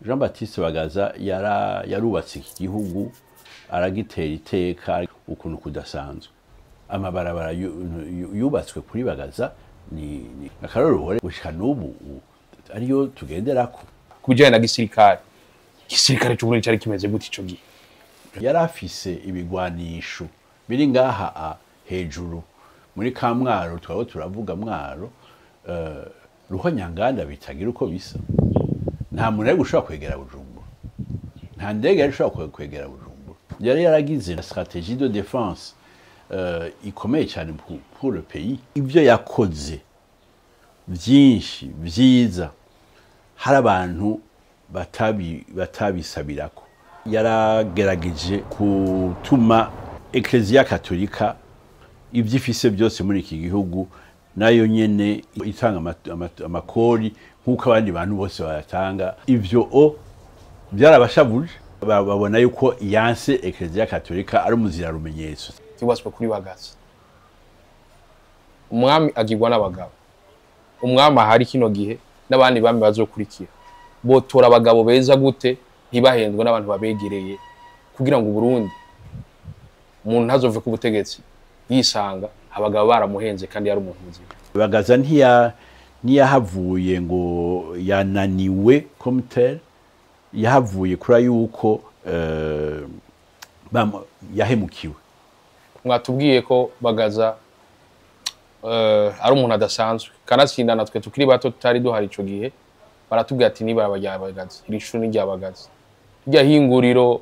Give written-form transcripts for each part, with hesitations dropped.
Jean Baptiste Bagaza yarubatse iki gihugu, aragitera iteka ukuntu kudasanzwe. Amabarabara yubatswe kuri Bagaza ni akaroruhore gushika n'ubu ariyo tugenderako. Ku bijanye na gisirikare, igisirikare c'Uburundi cari kimeze gute ico gihe? Yari afise ibigwanisho biri ngaha hejuru muri ka Mwaro, twaba turavuga Mwaro, Ruhonyanganda bitagira uko bisa. Nta muntu yari gushobora kwegera Bujumbura, nta ndege yari gushobora kwegera Bujumbura. Yari yaragize la stratégie de défense ikomeye cyane pour le pays. Ibyo yakoze byinshi vyiza hari abantu batabisabirako. Yaragerageje gutuma Ecclesia Katolika ibyo ifise byose muri iki gihugu nayo nyene itanga amakori nk'uko abandi bantu bose bayatanga. Ivyo byarabashavuje, babona yuko yanse Ecclesia Katolika ari umuzira rumenyetso. Yubatswe kuri Bagaza, umwami agirwa n'abagabo. Umwami ahari kino gihe n'abandi bami bazokurikira botora abagabo beza gute ntibahendwe n'abantu babegereye, kugira ngo Burundi umuntu ntazove ku butegetsi yisanga abagabo baramuhenze kandi yari umuntu muzima. Bagaza ntiyahavuye ngo yananiwe comme tel, yahavuye kuri yuko yahemukiwe. Mwatubwiye ko Bagaza ari umuntu adasanzwe, kanatsinda natwe tukiri bato tutari duhari ico gihe baratubwiye ati niba rya Bagaza, iri shuri ni rya Bagaza, rya hinguriro.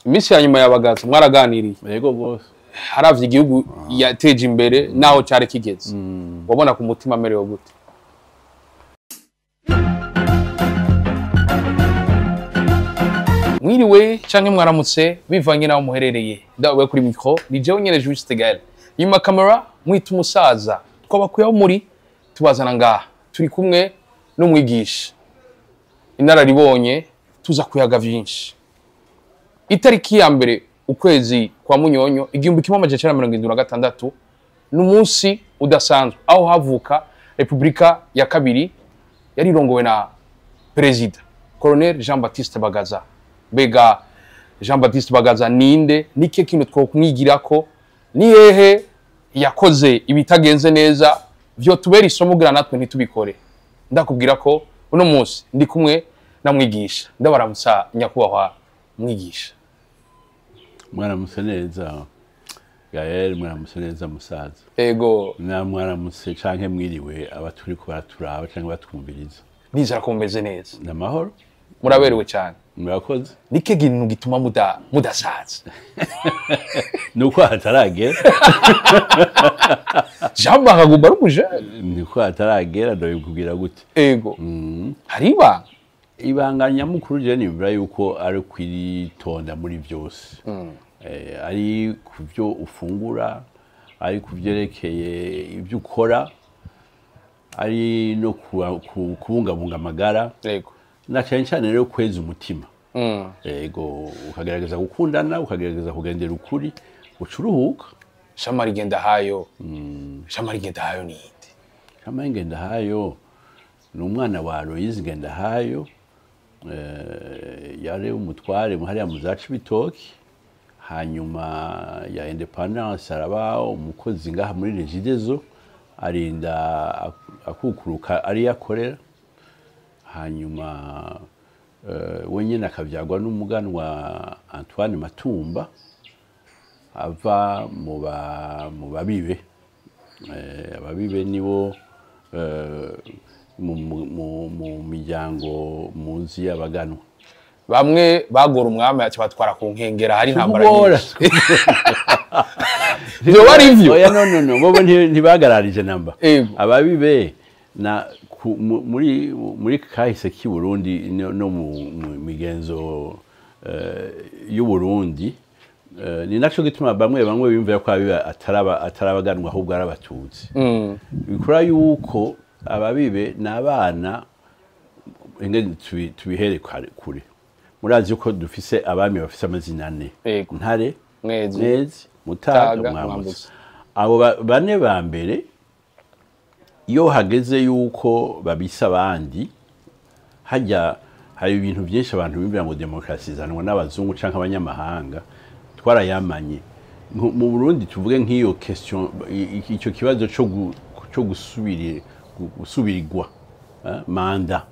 Iminsi ya nyuma ya Bagaza mwaraganiriye? Yego gose. Haravye igihugu yateje imbere naho cyari kigeze, wabona ku mutima amerewe gute? Mwiriwe canke mwaramutse bivanye naho muherereye. Ndawe kuri micro ni jewe nyene Juste Gaël, nyuma kamera mwita umusaza. Twabakuye aho muri tubazana ngaha, turi kumwe n'umwigisha inararibonye, tuza kuyaga vyinshi. Itariki ya mbere ukwezi kwa Munyonyo 1976 n'umunsi udasanzwe aho havuka Republika ya kabiri yari irongowe na Perezida Colonel Jean Baptiste Bagaza. Mbega Jean Baptiste Bagaza ninde? Nike kintu twokumwigirako? Ni hehe yakoze ibitagenze neza vyo tubera isomo kugira natwe ntitubikore? Ndakubwira ko uno munsi ndi kumwe na mwigisha. Ndabaramutsa nyakubahwa mwigisha. Mwaramutse neza Gaël, mwaramutse neza musaza. Ego. Na mwaramutse canke mwiriwe abaturi ko baraturaba canke batwumviriza. Nizera ko mumeze neza. Namahoro. Muraberewe cyane. Murakoze. Nike kintu gituma mudasaza? Nuko hataragera. Jean Bagaza ari umuje? Nuko hataragera ndabikubwira gute. Ego. Hari ibanga. Ibanga nyamukuru je nimvira yuko ari kwiritonda muri byose. Ari kuvyo ufungura, ari kuvyerekeye ibyo ukora, ari no kubungabunga amagara. Yego. Na cyane cyane rero kweza umutima. Yego, ukagerageza gukundana, ukagerageza kugendera ukuri, ucuruhuka. Jean-Marie Ngendahayo. Jean-Marie Ngendahayo ni inde? Jean-Marie Ngendahayo ni umwana wa Aloys Ngendahayo, yari umutware hariya mu za Cibitoki, hanyuma ya independence araba umukozi ngaha muri Regideso, arinda akukuruka ari yakorera, hanyuma wenyine akabyagwa n'umuganwa Antoine Matumba ava mu babibe. Ababibe nibo mu miryango munsi y'abaganwa. Bamwe bagora umwami ati batwara ku nkengera hari intambara nyinshi. Byo bari ivyo? Oya, no, bobo ntibagararije namba. Ababibe na muri kahise k'i Burundi no mu migenzo y'u Burundi, ni naco gituma bamwe bimvira ko ababibe atarabaganwa ahubwo ari abatutsi. Bikora yuko ababibe n'abana tubihere kure. Murazi yuko dufise abami bafise amazina ane: Ntare, Mwezi, Mutaga, Mwambutsa. Abo bane ba mbere iyo hageze yuko babisa abandi hajya Hari ibintu byinshi abantu bibwira ngo demokarasi izanwa n'abazungu canke abanyamahanga, twarayamanye. Mu Burundi tuvuge nk'iyo question, icyo kibazo cyo gusubirigwa manda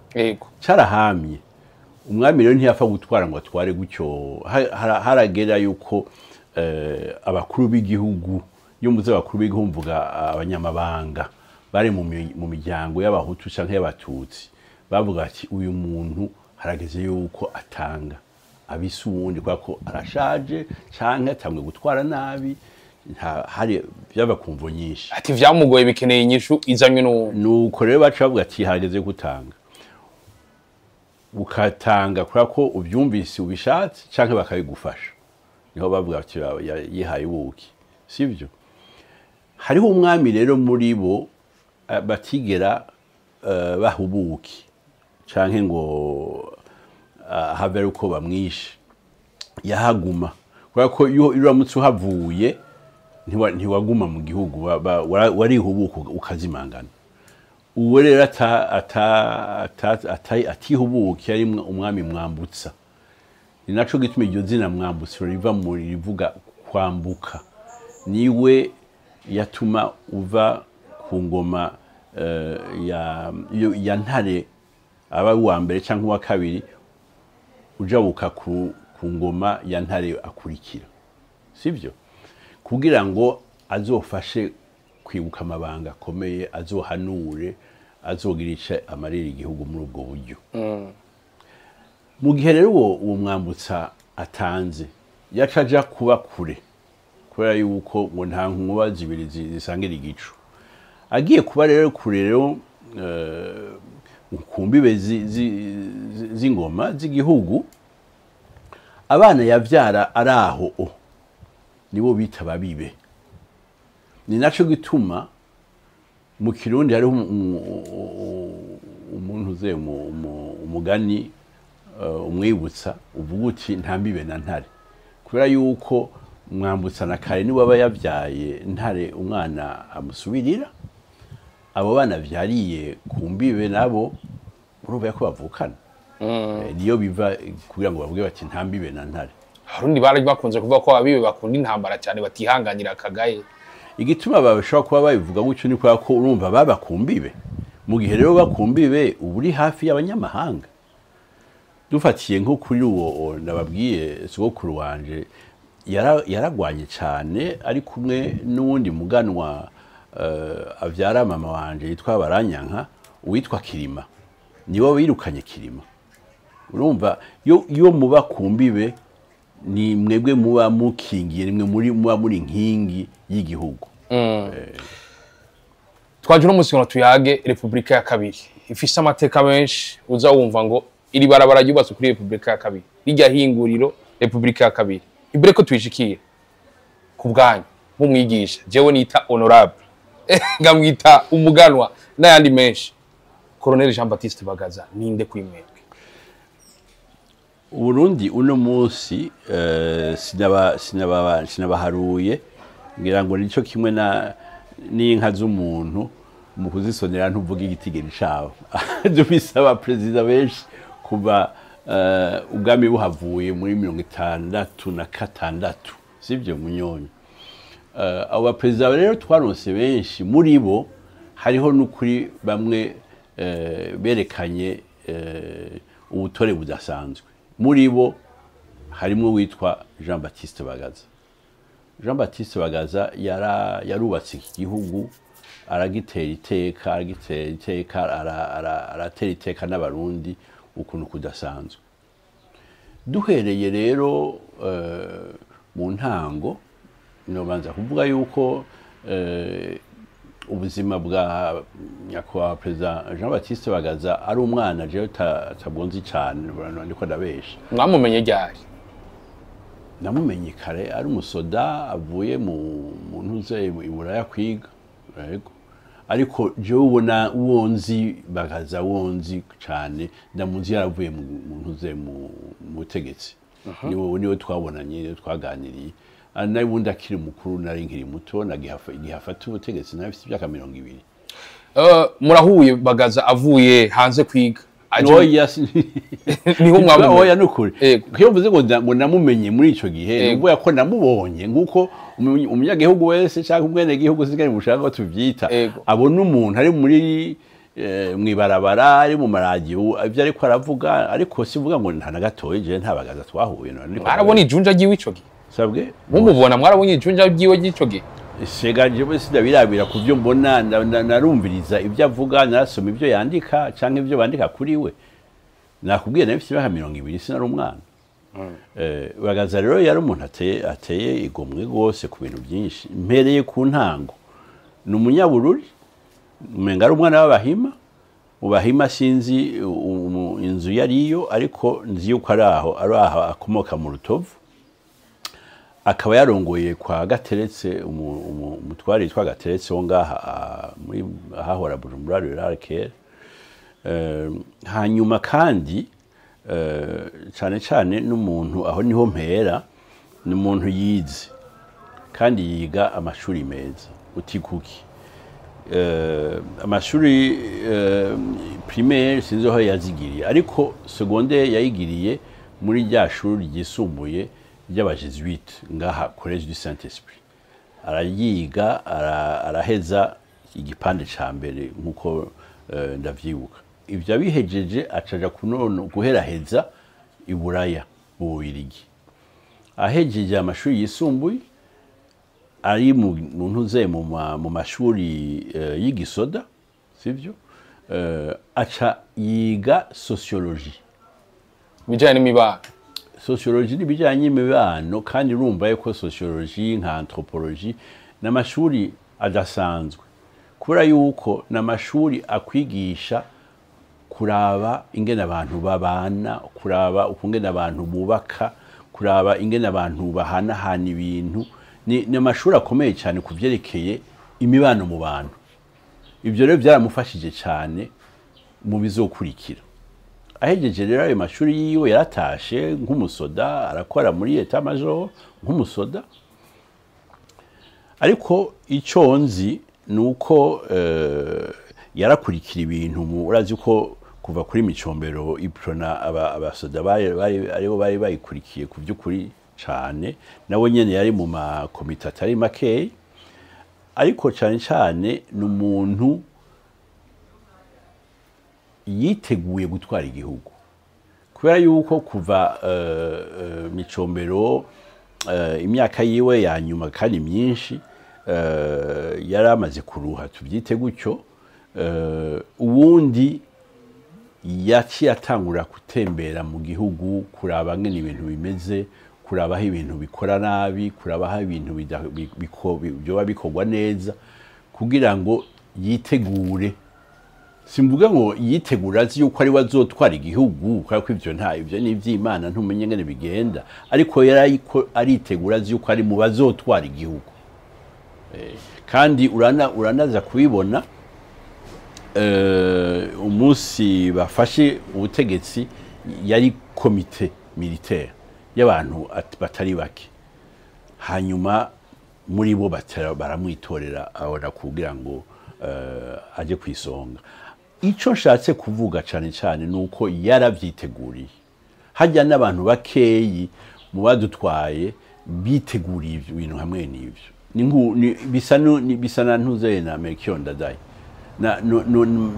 carahamye. Umwami rero ntiyapfa gutwara ngo atware gutyo. Haragera yuko abakuru b'igihugu, iyo mvuze abakuru b'igihugu mvuga abanyamabanga bari mu miryango y'abahutu canke y'abatutsi, bavuga ati uyu muntu harageze yuko atanga abise uwundi kubera ko arashaje canke atanguye gutwara nabi. Hari byaba ku mvo nyinshi. Ati vyamugoye, bikeneye inyishu izanywe n'uwundi. Nuko rero baca bavuga ati harageze gutanga, ukatanga kubera ko ubyumvise ubishatse canke bakabigufasha. Niho bavuga bati yihaye ubuki, sivyo? Hariho umwami rero muri bo batigera baha ubuki canke ngo have ari uko bamwishe, yahaguma kubera ko iyo uramutse uhavuye ntiwaguma mu gihugu, warihubuka ukazimangana. Uwo rero atihubuka yari umwami Mwambutsa. Ni naco gituma iryo zina Mwambutsa riva muri rivuga kwambuka. Niwe yatuma uva ku ngoma ya Ntare aba uwa mbere canke uwa kabiri, ujabuka ku ngoma ya Ntare akurikira, sivyo? Kugira ngo azofashe kwibuka amabanga akomeye, azohanure, azogirisha amarira igihugu muri ubwo buryo. Mu gihe rero uwo Mwambutsa atanze, yaca aja kuba kure, kubera yuko ngo nta nkuba zibiri zisangira igicu. Agiye kuba rero kure rero ku mbibe z'ingoma z'igihugu, abana yavyara ari aho nibo bita babibe. Ni naco gituma mu Kirundi hariho umuntu uze umugani umwibutsa uvuga uti nta mbibe na Ntare, kubera yuko Mwambutsa na kare niwe aba yavyaye Ntare umwana amusubirira. Abo bana vyariye ku mbibe nabo urumva ko bavukana. Niyo biva kugira ngo bavuge bati nta mbibe na Ntare. Abarundi bari bakunze kuvuga ko abibe bakunda intambara cyane, batihanganira akagaye. Igituma babashobora kuba babivuga gutyo ni kubera ko urumva baba ku mbibe. Mu gihe rero bakumbibe uba uri hafi y'abanyamahanga. Dufatiye nko kuri uwo nababwiye sogokuru wanje yaragwanye cyane ari kumwe n'uwundi muganwa avyara mama wanje yitwa Baranyanka, uwitwa Kirima. Nibo birukanye Kirima. Urumva yo muba kumbibe ni mwebwe muba mukingiye, nimwe muri muba muri nkingi y'igihugu. Twaje uno munsi ngo tuyage Republika ya kabiri ifise amateka menshi. Uza wumva ngo iri barabara ryubatswe kuri Republika ya kabiri, rirya hinguriro Republika ya kabiri. Imbere ko tuyishikiye ku bwanyu nk'umwigisha, jewe nita honorable ngamwita umuganwa n'ayandi menshi, Colonel Jean Baptiste Bagaza ninde kuri mwebwe? Uburundi uno munsi sinabaharuye, ngira ngo nico kimwe na n'inka z'umuntu mu kuzisonera ntuvuga igitigiri cabo. Dufise abaperezida benshi kuva ubwami buhavuye muri 66, sivyo Munyonyo? Abo baperezida rero twaronse benshi muri bo hariho n'ukuri bamwe berekanye ubutore budasanzwe. Muri bo harimo witwa Jean Baptiste Bagaza. Jean Baptiste Bagaza yarubatse iki gihugu, aragitera iteka, aragitera iteka, aratera iteka n'abarundi ukuntu kudasanzwe. Duhereye rero mu ntango, nobanza kuvuga yuko ubuzima bwa nyakubahwa Perezida Jean Baptiste Bagaza ari umwana jewe tabwonzi cyane, ndiko ndabesha. Mwamumenye ryari? Namumenye kare ari umusoda avuye mu ntuze i Buraya kwiga. Yego. Ariko jewe ubona uwonzi Bagaza wonzi cyane, ndamuzi yaravuye mu ntuze mu butegetsi. Niwe twabonanye, twaganiriye. Nawe ubundi akiri mukuru, nari nkiri muto, nagihafata ubutegetsi nari mfite imyaka 20. Murahuye Bagaza avuye hanze kwiga, Oya, niho mwamumenye. Oya, nukuri. Iyo mvuze ngo namumenye muri ico gihe, nuvuga ko namubonye nkuko umunyagihugu wese cyangwa umwenegihugu sigaye mushaka ko tuvyita, abona umuntu ari muri mwibarabara, ari mu maradiyo, ibyo ariko aravuga, ariko sivuga ngo nta na gatoya je nta Bagaza twahuye. Mwarabona ijunja ryiwe ico gihe? Sabwe? Mumubona, mwarabonye ijunja ryiwe ry'ico gihe? Sega jewe sindabirabira ku byo mbona, narumviriza ibyo avuga, narasoma ibyo yandika canke ibyo bandika kuri we. Nakubwiye nawe mfite imyaka 20, sinari umwana. Bagaza rero yari umuntu ateye igomwe rwose ku bintu byinshi. Mpereye ku ntango, ni umunyabururi, umenga ari umwana w'abahima. Mu bahima sinzi inzu yariyo, ariko nzi yuko ari aho akomoka mu Rutovu. Akaba yarongoye kwa Gateretse, umutware yitwa Gateretse wo ngaha muri ahahora Bujumbura Rural Care. Hanyuma kandi cyane cyane n'umuntu, aho niho mpera, ni umuntu yize kandi yiga amashuri meza. Uti kuki? Amashuri primaire sinzi aho yazigiriye, ariko secondaire yayigiriye muri rya shuri ryisumbuye ry'abajesuite ngaha Collège du Saint-Esprit. Arayiga, araheza igipande ca mbere nkuko ndavyibuka. Ivyo abihejeje acaja kunono guheraheza i Buraya mu Bubiligi. Ahejeje amashuri yisumbuye ari mu ntuze mu mashuri y'igisoda, sivyo? Aca yiga sociologie, bijanye n'imibano. Sociologie n'ibijyanye n'imibano, kandi urumva yuko sociologie nka anthropologie n'amashuri adasanzwe, kubera yuko n'amashuri akwigisha kuraba ingene abantu babana, kuraba ukungene abantu bubaka, kuraba ingene abantu bahanahana ibintu. Ni amashuri akomeye cyane ku byerekeye imibano mu bantu. Ibyo rero byaramufashije cyane mu bizokurikira. Ahejeje rero ayo mashuri yiwe, yaratashe nk'umusoda, arakora muri état major nk'umusoda. Ariko icyo nzi ni uko yarakurikira ibintu. Urazi ko kuva kuri Micombero Uprona abasoda bari aribo bari bayikurikiye ku by'ukuri cyane, nawe nyene yari mu makomite atari makeyi. Ariko cyane cyane ni umuntu yiteguye gutwara igihugu, kubera yuko kuva Micombero imyaka yiwe ya nyuma kandi myinshi yari amaze kuruha, tubyite gutyo. Uwundi yaciye atangura gutembera mu gihugu, kuraba ngene ibintu bimeze, kuraba aho ibintu bikora nabi, kuraba aho ibintu byoba bikorwa neza, kugira ngo yitegure. Simvuga ngo yitegura azi yuko ari we azotwara igihugu, kubera ko ivyo nta ivyo ni ivy'Imana, ntumenye ngene bigenda, ariko yari aritegura azi yuko ari mu bazotwara igihugu. Kandi uranaza kubibona umunsi bafashe ubutegetsi, yari comité militaire y'abantu batari bake, hanyuma muri bo baramwitorera abona kugira ngo aje kwisonga. Ico nshatse kuvuga cyane cyane nuko yaravyiteguriye. Hajya n'abantu bakeyi mu badutwaye biteguriye ibintu hamwe n'ivyo. Bisa na ntuze na Melchior Ndadaye. Na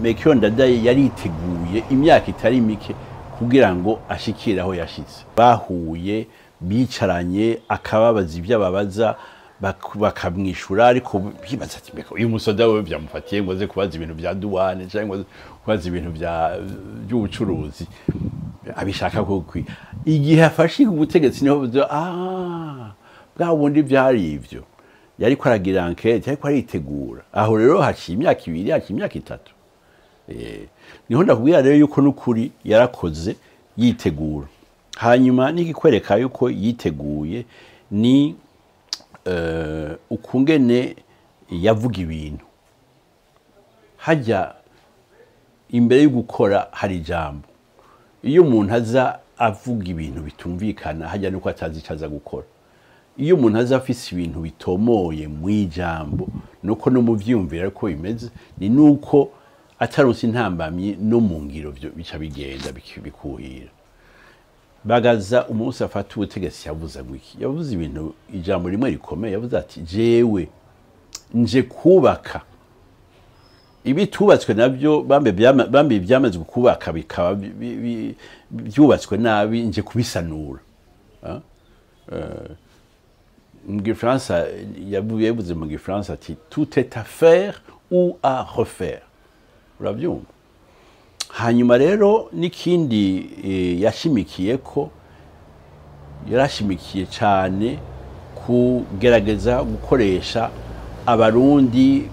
Melchior Ndadaye yariteguye imyaka itari mike kugira ngo ashikire aho yashitse. Bahuye bicaranye, akababaza ibyo ababaza, bakamwishura, ariko bibaza ati mbega uyu musoda we byamufatiye ngo aze kubaza ibintu bya douane cyangwa kubaza ibintu by'ubucuruzi, abishaka ko igihe afashe ubutegetsi niho bwa bundi byari ivyo yariko aragira enquête, yariko aritegura. Aho rero haciye imyaka 2, haciye imyaka 3. Niho ndakubwira rero yuko nukuri yarakoze yitegura. Hanyuma n'ikikwereka yuko yiteguye ni ukungene yavuga ibintu. Hajya imbere yo gukora hari ijambo. Iyo umuntu aza avuga ibintu bitumvikana, hajya nuko atazi icyo aza gukora. Iyo umuntu aza afise ibintu bitomoye mu ijambo, nuko no mu vyiyumvira ko bimeze, ni nuko Ataronse intambamyi no mu ngiro bica bigenda bikuhira. Bagaza umunsi afata ubutegetsi yavuze ngo iki? Yavuze ibintu, ijambo rimwe rikomeye, yavuze ati jewe nje kubaka ibitubatswe nabyo, bambe byamaze kubaka bikaba byubatswe nabi, nje kubisanura. Mu gifaransa yavuze mu gifaransa ati tout est à faire ou à refaire. Urabyumva? Hanyuma rero n'ikindi yashimikiye ko yarashimikiye cyane kugerageza gukoresha abarundi,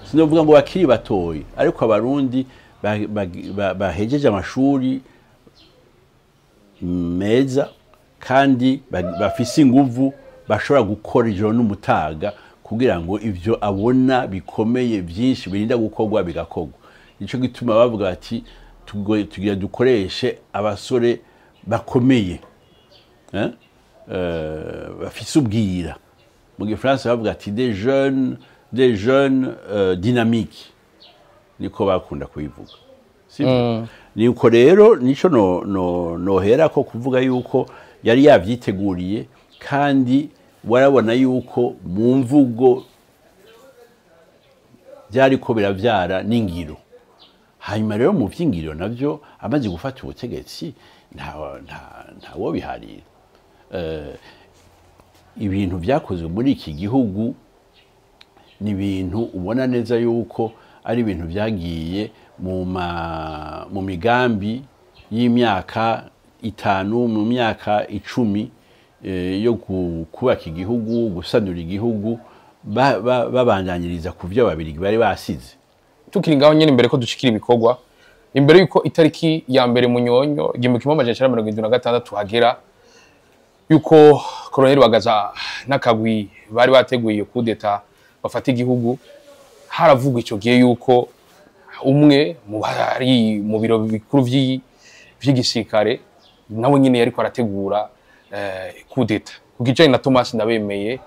sinovuga ngo bakiri batoyi, ariko abarundi bahejeje amashuri meza kandi bafise inguvu, bashobora gukora ijoro n'umutaga kugira ngo ivyo abona bikomeye byinshi birinda gukorwa bigakorwa. Nico gituma bavuga bati tugira dukoreshe abasore bakomeye, bafise ubwira. Mu gifaransa bavuga ati des jeunes dynamiques, niko bakunda kubivuga. Sibyo? Niko rero nico nohera ko kuvuga yuko yari yavyiteguriye, kandi warabona yuko mu mvugo byariko biravyara n'ingiro. Hanyuma rero mu vy'ingiro navyo amaze gufata ubutegetsi nta wo biharira. Ibintu vyakozwe muri iki gihugu ni ibintu ubona neza yuko ari ibintu vyagiye mu migambi y'imyaka 5, mu myaka 10 yo kubaka igihugu, gusanura igihugu, babandanyiriza ku vyo Ababirigi bari basize. Tukiri ngaho nyene, imbere ko dushikira ibikorwa, imbere yuko itariki ya 1 Munyonyo 1976 hagera, yuko Colonel Bagaza n'akagwi bari bateguye iyo coup d'état bafata igihugu, haravugwa ico gihe yuko umwe mu bari mu biro bikuru vy'igisirikare nawe nyene yariko arategura coup d'état ku kijanye na Thomas Ndabemeye.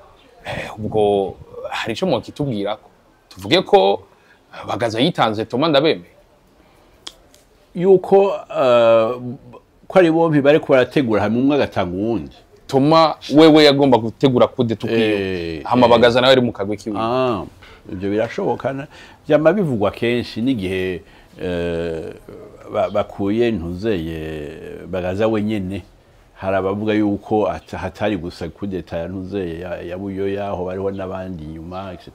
Ubwo hari ico mwokitubwirako? Tuvuge ko Bagaza yitanze Thomas Ndabemeye? Yuko ko ari bompi bariko barategura, hamwe umwe agatanga uwundi. Thomas wewe yagomba gutegura coup d'état ukwiwe, hama Bagaza nawe ari mu kagwi kiwe. Ah, ibyo birashoboka, vyama bivugwa kenshi n'igihe bakuye ntuzeye Bagaza wenyene, hari abavuga yuko hatari gusa kudeta ya ntuzeye ya Buyoya, aho bariho n'abandi inyuma, etc.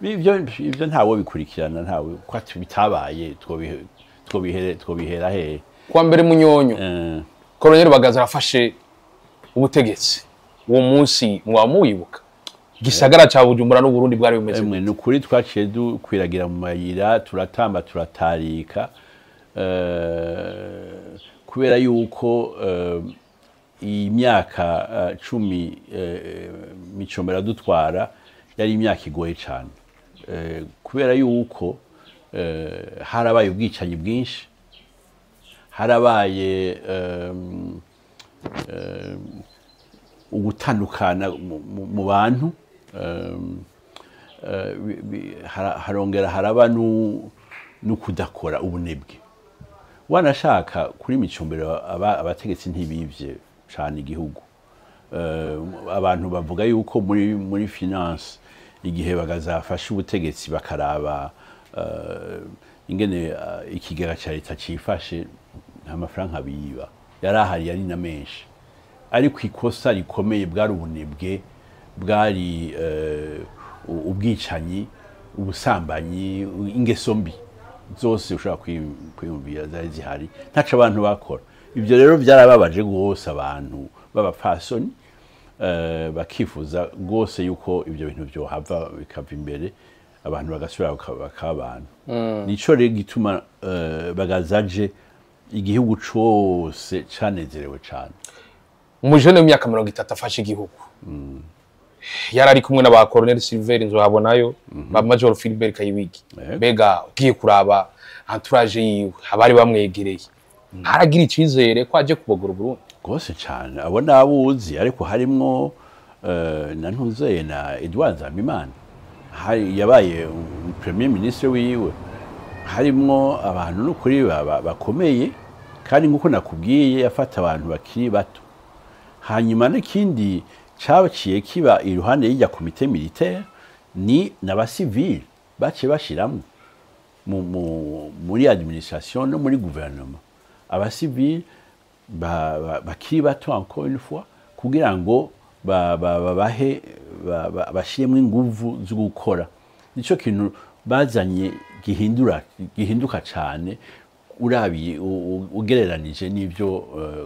Ivyo ntawe bikurikirana, ntawe ko bitabaye, twobihera hehe? Kwa 1 Munyonyo Colonel Bagaza arafashe ubutegetsi. Uwo munsi mwaba muwibuka? Gisagara ca Bujumbura n'Uburundi bwari bumeze Emwe, ni ukuri twaciye dukwiragira mu mayira, turatamba, turatarika, kubera yuko iyi myaka 10 Micombero adutwara yari imyaka igoye cane, kubera yuko harabaye ubwicanyi bwinshi, harabaye ugutandukana mu bantu, harongera haraba no kudakora, ubunebwe. Wanashaka kuri Micombero abategetsi ntibivye cane igihugu. Abantu bavuga yuko muri finance, igihe bagazafasha ubutegetsi bakaraba ingene ikigega ca leta cifashe, nta mafaranga biba yari ahari, yari na menshi. Ariko ikosa rikomeye bwari ubunebwe, bwari ubwicanyi, ubusambanyi, ingeso mbi zose ushobora kwiyumvira zari zihari, ntaco abantu bakora. Ibyo rero byarababaje rwose abantu b'abapfasoni, bakifuza rwose yuko ibyo bintu byohava bikava imbere, abantu bagasubira bakaba abantu. Nico rero gituma Bagazaje igihugu cose canezerewe cane. Umujene w'imyaka 30 afashe igihugu, yari ari kumwe n'aba Colonel Sylvère Nzohabonayo, ba Major Philbert Kayibigi. Mbega ugiye kuraba entourage yiwe, abari bamwegereye, haragira icizere ko aje kubogora Burundi? Rwose cane. Abo nabuzi, ariko harimwo na ntuzeye na Edouard Nzambimana, hari yabaye premier ministre wiwe. Harimwo abantu n'ukuri bakomeye, kandi nk'uko nakubwiye yafata abantu bakiri bato. Hanyuma n'ikindi caciye kiba iruhande y'irya comité militaire ni n'abasivile baciye bashiramwo muri administration no muri gouvernement, abasivile bakiri bato, encore une fois, kugira ngo babahe bashiremwo inguvu zo gukora. Nico kintu bazanye gihinduka cane urabiye ugereranije n'ivyo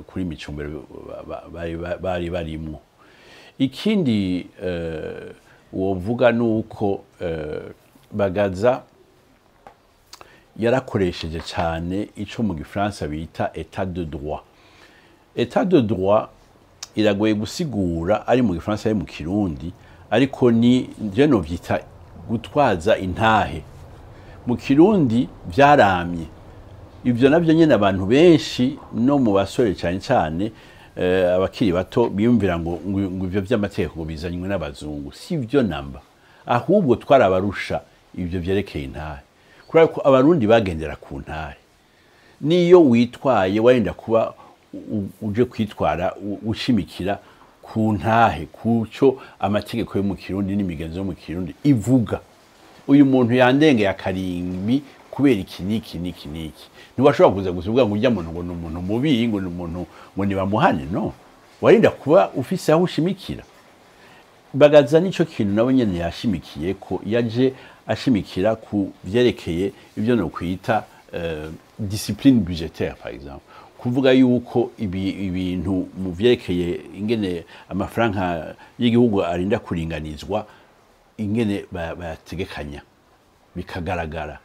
kuri Micombero bari barimwo. Ikindi wovuga nuko Bagaza yarakoresheje cyane ico mu gifaransa bita état de droit. État de droit iragoye gusigura ari mu gifaransa, ari mu Kirundi, ariko ni je novyita gutwaza intahe. Mu Kirundi vyaramye ivyo navyo nyene, abantu benshi no mu basore cyane cyane, abakiri bato, biyumvira ngo ivyo vy'amategeko ngo bizanywe n'abazungu. Si vyo namba, ahubwo twarabarusha ivyo vyerekeye intahe, kubera ko Abarundi bagendera ku ntahe. Niyo witwaye wenda kuba uje kwitwara ushimikira ku ntahe, kuco amategeko yo mu Kirundi n'imigenzo yo mu Kirundi ivuga: uyu muntu yandengeye akarimbi kubera iki n'iki n'iki n'iki. Ntiwashobora kuza gusa uvuga ngo ujya muntu ngo ni umuntu mubi, ngo ni umuntu ngo nibamuhane. No warinda kuba ufise aho ushimikira. Bagaza nico kintu nawe nyene yashimikiye ko, yaje ashimikira ku vyerekeye ibyo no kwita discipline budgétaire, par exemple, kuvuga yuko ibintu mu vyerekeye ingene amafaranga y'igihugu arinda kuringanizwa, ingene bayategekanya bikagaragara,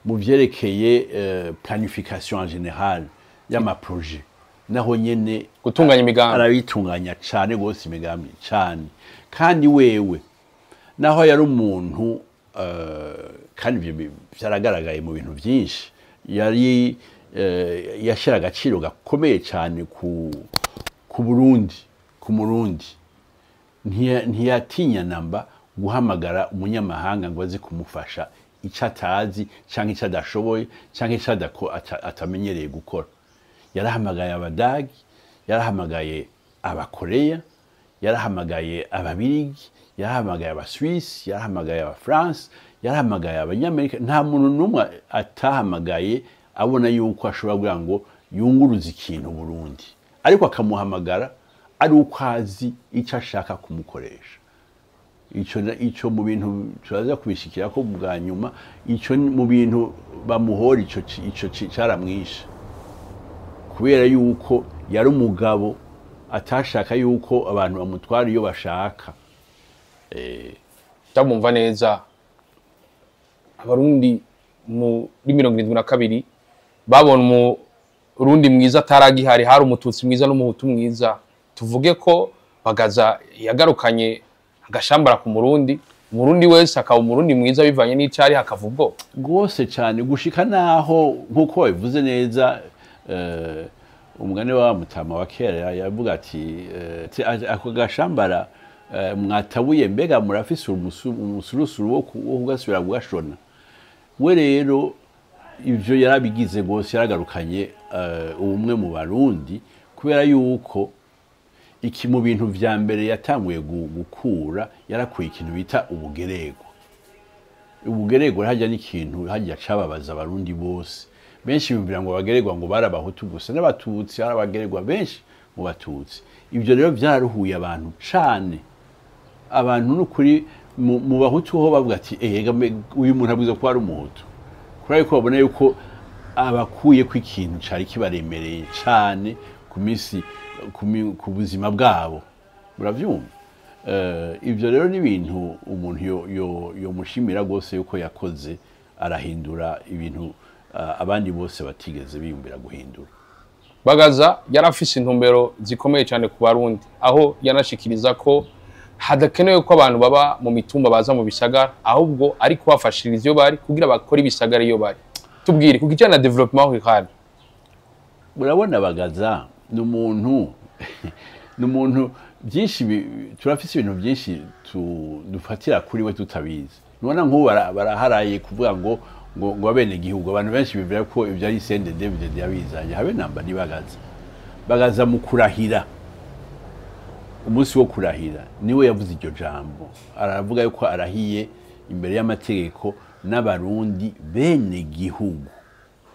mu vyerekeye planification en général y'amaprojet naho nyene. Gutunganya imigambi. Arabitunganya cane gose imigambi cane. Kandi wewe naho yari umuntu kandi ivyo vyaragaragaye mu bintu vyinshi, yari yashira agaciro gakomeye cyane ku Burundi, ku Murundi. Ntiyatinya namba guhamagara umunyamahanga ngo aze kumufasha icyo atazi cyangwa icyo adashoboye cyangwa icyo atamenyereye gukora. Yarahamagaye Abadagi, yarahamagaye Abakoreya, yarahamagaye Ababirigi, yarahamagaye Abaswisi, yarahamagaye Abafaransa, yarahamagaye Abanyamerika. Nta muntu n'umwe atahamagaye abona yuko ashobora kugira ngo yunguruze ikintu Burundi, ariko akamuhamagara ari uko azi icyo ashaka kumukoresha. Ico mu bintu turaza kubishikira ko bwa nyuma, ico mu bintu bamuhora, ico caramwishe, kubera yuko yari umugabo atashaka yuko abantu bamutwara iyo bashaka. Ndamumva neza. Abarundi muri 72 babona Umurundi mwiza ataragihari, hari Umututsi mwiza n'Umuhutu mwiza. Tuvuge ko Bagaza yagarukanye agashambara ku Murundi, Umurundi wese akaba Umurundi mwiza bivanye n'icari, hakava ubwo. Rwose cyane, gushika naho nk'uko babivuze neza, umugani wa mutama wa kera yavuga ati ako gashambara mwatabuye, mbega murafise umusurusuru wo kugasubira kugashona? We rero ivyo yarabigize rwose, yaragarukanye ubumwe mu Barundi, kubera yuko iki mu bintu vya mbere yatanguye gukura, yarakuye ikintu bita ubugererwa. Ubugererwa hajya n'ikintu hajya cababaza Abarundi bose. Benshi bumvira ngo abagererwa ngo bari Abahutu gusa, n'Abatutsi hari abagererwa benshi mu Batutsi. Ibyo rero byararuhuye abantu cane. Abantu n'ukuri mu Bahutu ho bavuga ati: "Ega uyu muntu abwiza kuba ari Umuhutu," kubera yuko babona yuko abakuye ko ikintu cari kibaremereye cane ku minsi ku buzima bwabo. Muravyumva? Ibyo rero ni ibintu umuntu yomushimira rwose yuko yakoze, arahindura ibintu abandi bose batigeze biyumvira guhindura. Bagaza yarafise intumbero zikomeye cyane ku Barundi, aho yanashikiriza ko hadakenewe ko abantu baba mu mitumba baza mu bisagara, ahubwo ari kubafashiriza iyo bari kugira bakore ibisagara iyo bari. Tubwire ku kijyanye na développement rural. Urabona, Bagaza ni umuntu byinshi turafise ibintu byinshi dufatira kuri we tutabizi. Nubona nk'ubu baraharaye kuvuga ngo ngo abene gihugu. Abantu benshi bibwira ko ibyo ari CNDD-FDD yabizanye, habe namba. Ni Bagaza. Bagaza mu kurahira, umunsi wo kurahira, niwe yavuze iryo jambo, aravuga yuko arahiye imbere y'amategeko n'Abarundi bene gihugu.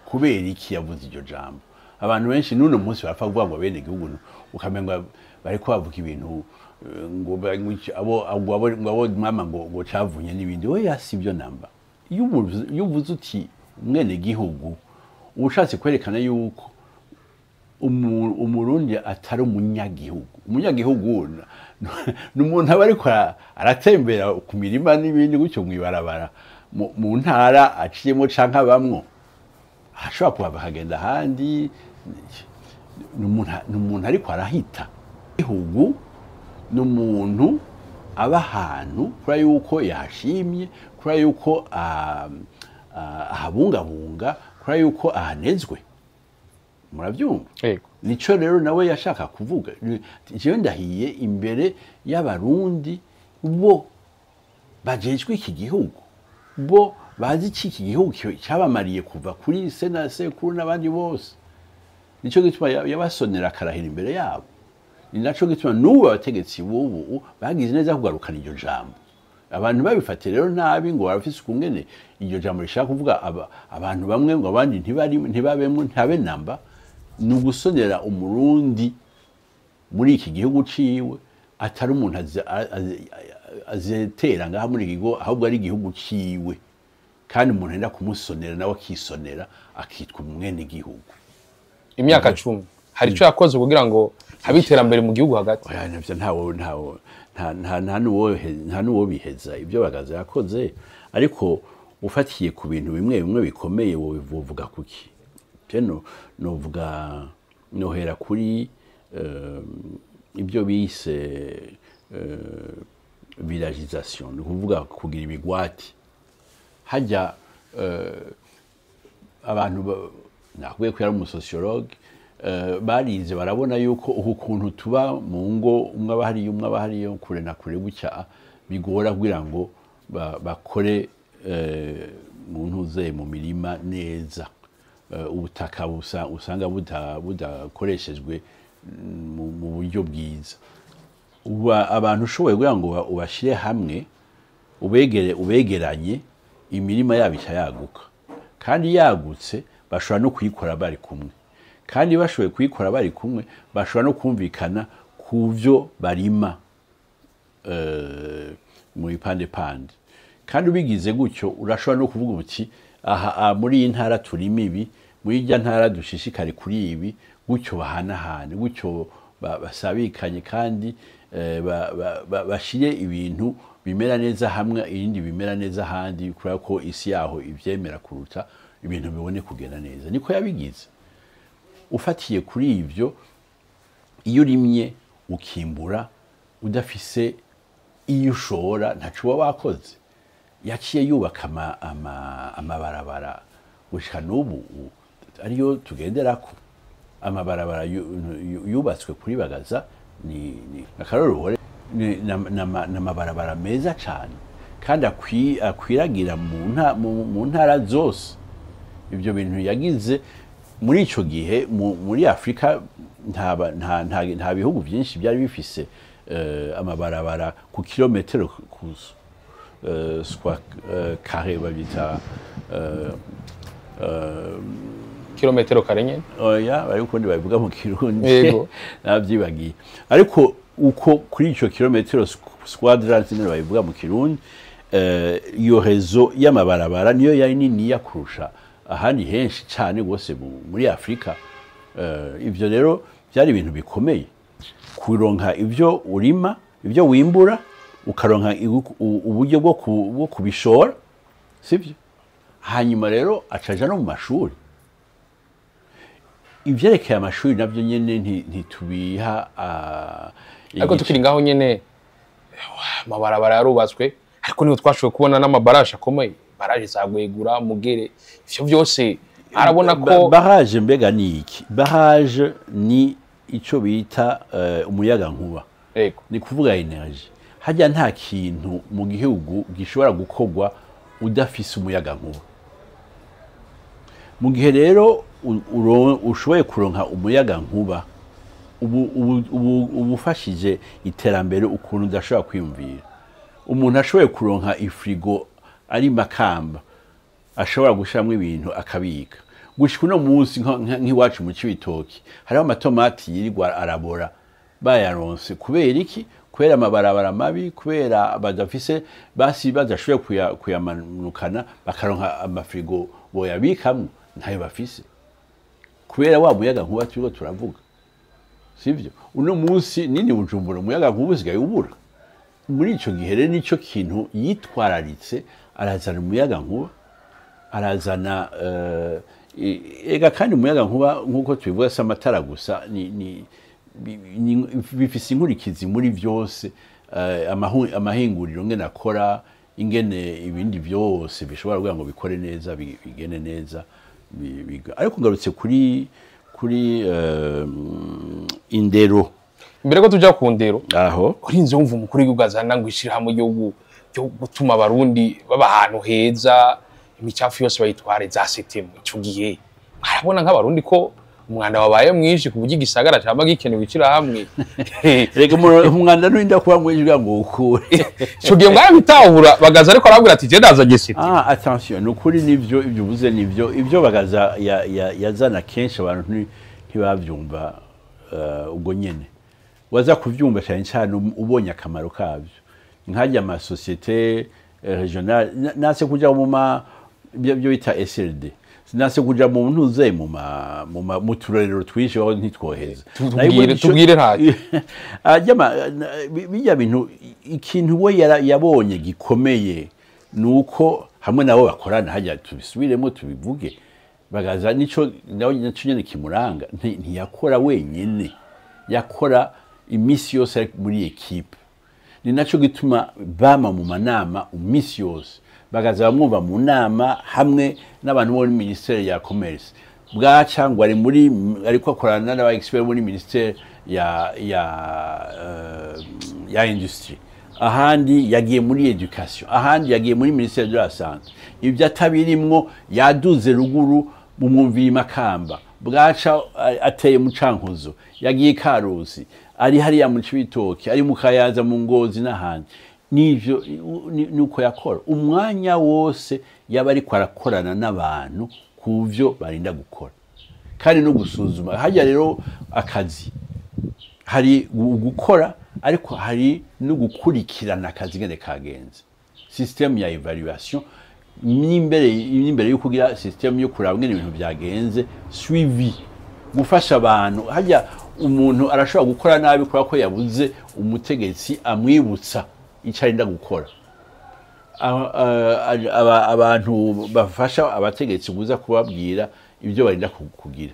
Kubera iki yavuze iryo jambo? Abantu benshi n'uno munsi barapfa kuvuga ngo bene gihugu, ukamenga bariko bavuga ibintu ngo abo mama ngo cavunye n'ibindi. Oya, si byo namba. Iyo uvuze uti umwene gihugu, uba ushatse kwerekana yuko Umurundi atari umunyagihugu. Umunyagihugu ni umuntu aba ariko aratembera ku mirima n'ibindi gutyo mw'ibarabara mu ntara aciyemo canke abamwo, ashobora kuhava akagenda ahandi. Ni umuntu ariko arahita. Igihugu ni umuntu aba ahantu kubera yuko yahashimye, kubera yuko ahabungabunga, kubera yuko ahanezwe. Murabyumva? Yego. Nico rero nawe yashaka kuvuga: jewe ndahiye imbere y'Abarundi bo bajejwe iki gihugu, bo bazi iki gihugu cyabamariye kuva kuri se na sekuru n'abandi bose. Nico gituma yabasonera akarahira imbere yabo. Ni naco gituma n'ubu abategetsi b'ubu bagize neza kugarukana iryo jambo. Abantu babifate rero nabi ngo barafise ukungene iryo jambo rishaka kuvuga abantu bamwe ngo abandi ntibari, ntibabemwo, ntabe namba. Ni ugusonera Umurundi muri iki gihugu ciwe, atari umuntu azetera ngaha muri iki gihugu, ahubwo ari igihugu ciwe. Kandi umuntu enda kumusonera nawe akisonera, akitwa umwene gihugu. Imyaka 10, hari icyo yakoze kugira ngo habe iterambere mu gihugu hagati? Oya, navyo ntawo nta nta nta nuwo nta nuwo biheza ibyo Bagaza yakoze. Ariko ufatiye ku bintu bimwe bimwe bikomeye, wovuga kuki? Je novuga, nohera kuri ibyo bise villagisation, ni ukuvuga kugira ibigwati. Hajya abantu nakubwiye ko yari umusociologue, barize, barabona yuko uku kuntu tuba mu ngo, umwe aba hariya, umwe aba hariya, kure na kure gutya, bigora kugira ngo bakore mu ntuze, mu mirima neza. Ubutaka usanga budakoreshejwe mu buryo bwiza. Abantu ushoboye kugira ngo ubashyire hamwe, ubegere, ubegeranye, imirima yabo ica yaguka. Kandi yagutse, bashobora no kuyikora bari kumwe. Kandi bashoboye kuyikora bari kumwe, bashobora no kumvikana ku byo barima mu bipande pande. Kandi ubigize gutyo, urashobora no kuvuga uti aha muri iyi ntara turima ibi, muri irya ntara dushishikare kuri ibi, gutyo bahanahane, gutyo basabikanye, kandi bashire ibintu bimera neza hamwe, ibindi bimera neza ahandi, kubera ko isi yaho ivyemera kuruta, ibintu bibone kugenda neza. Niko yabigize. Ufatiye kuri ivyo, iyo urimye ukimbura udafise iyo ushora, ntaco uba wakoze. Yaciye yubaka amabarabara gushika n'ubu ariyo tugenderako. Amabarabara yubatswe kuri Bagaza ni akaroruhore, n'amabarabara meza cane kandi akwiragira mu ntara zose. Ibyo bintu yagize muri ico gihe muri Afrika, nta bihugu byinshi byari bifise amabarabara ku kilometero ku square carré babita Kilometero kare nyene. Oya, bari ukundi babivuga mu Kirundi. Yego. Navyibagiye. Ariko uko kuri ico kilometero quadrat nyene babivuga mu Kirundi, iyo réseau y'amabarabara niyo yari niniya kurusha ahandi henshi cane gose muri Afrika. Ivyo rero byari ibintu bikomeye, kuronka ivyo urima, ivyo wimbura, ukaronka uburyo bwo kubishora, sivyo? Hanyuma rero acaja no mu mashuri. Ivyerekeye amashuri navyo nyene ntitubiha Ariko tukiri ngaho nyene, amabarabara yarubatswe, ariko niho twashoboye kubona n'amabaraje akomeye, baraje za Gwegura, Mugere, ivyo byose arabona ko Barrage mbega ni iki? Barrage ni ico bita umuyaga nkuba. Ni kuvuga énergie. Hajya nta kintu mu gihugu gishobora gukorwa udafise umuyaga nkuba. Mu gihe rero ushoboye kuronka umuyaga nkuba, ubu ufashije iterambere ukuntu udashobora kwiyumvira. Umuntu ashoboye kuronka ifrigo ari Makamba ashobora gushiramwo ibintu akabika. Gushika uno munsi nk'iwacu mu Cibitoki hariho amatomati yirirwa arabora bayaronse. Kubera iki? Kubera amabarabara mabi, kubera badafise basi badashoboye kuyamanukana bakaronka amafrigo boyabikamwo, ntayo bafise kubera wa muyaga nkuba turiko turavuga, sivyo? Uno munsi nini Bujumbura umuyaga nkuba usigaye ubura. Muri ico gihe rero nico kintu yitwararitse, arazana umuyaga nkuba, arazana ega kandi umuyaga nkuba nkuko tubivuga si amatara gusa, bifise inkurikizi muri vyose, amahinguriro ngene akora, ingene ibindi vyose bishobora kugira ngo bikore neza, bigene neza. Ariko ngarutse kuri indero. Mbere ko tuja ku ndero, aho urinze wumva umukuru w'igihugu azana ngo ishirahamwe ryo gutuma abarundi baba ahantu heza, imicafu yose bayitware za setemu. Ico gihe arabona nk'abarundi ko umwanda wabaye mwinshi ku buryo igisagara caba gikenewe ishirahamwe. Rega umwanda nurinda kuba mwinshi kugira ngo ukure. Ico gihe mwarabitahura Bagaza ariko arabwira ati je ndazanye setemu. Ah, attention, nukuri nivyo ibyo uvuze nivyo, ibyo Bagaza yazana kenshi abantu ntibavyumva ubwo nyene. Waza kuvyumva cyane cyane ubonye akamaro kavyo. Nkajya ama société régionale nase kuja mu ma byo bita SLD. Nase kuja mu ntuze mu ma mu turerero twishi aho ntitwoheza. Tubwire ntacyo. Ajya bijya bintu ikintu we yabonye gikomeye nuko hamwe nabo bakorana hajya tubisubiremo tubivuge. Bagaza nico nawe nico nyene kimuranga, ntiyakora wenyene, yakora imisi yose muri equipe. Ni naco gituma bama mu manama imisi yose, Bagaza bamwumva mu nama hamwe n'abantu bo muri ministère ya commerce, bwaca ngo ari muri ariko akorana n'aba expert muri ministère ya industrie, ahandi yagiye muri education, ahandi yagiye muri ministère de la santé. Ibyo atabirimwo yaduze ruguru mumwumviye Makamba, bwaca ateye mu Cankuzo, yagiye Karusi, ari hariya mu Cibitoki, ari mu Kayaza, mu Ngozi n'ahandi. Nivyo nuko yakora umwanya wose yaba ariko arakorana n'abantu kuvyo barinda gukora kandi no gusuzuma. Hajya rero akazi hari gukora ariko hari no gukurikirana akazi ngene kagenze. System ya evaluation n'imbere yo kugira system yo kuraba ngene ibintu byagenze, suivi, gufasha abantu. Hajya umuntu arashobora gukora nabi kubera ko yabuze umutegetsi amwibutsa icyo arinda gukora. Abantu bafasha abategetsi kuza kubabwira ibyo barinda kugira.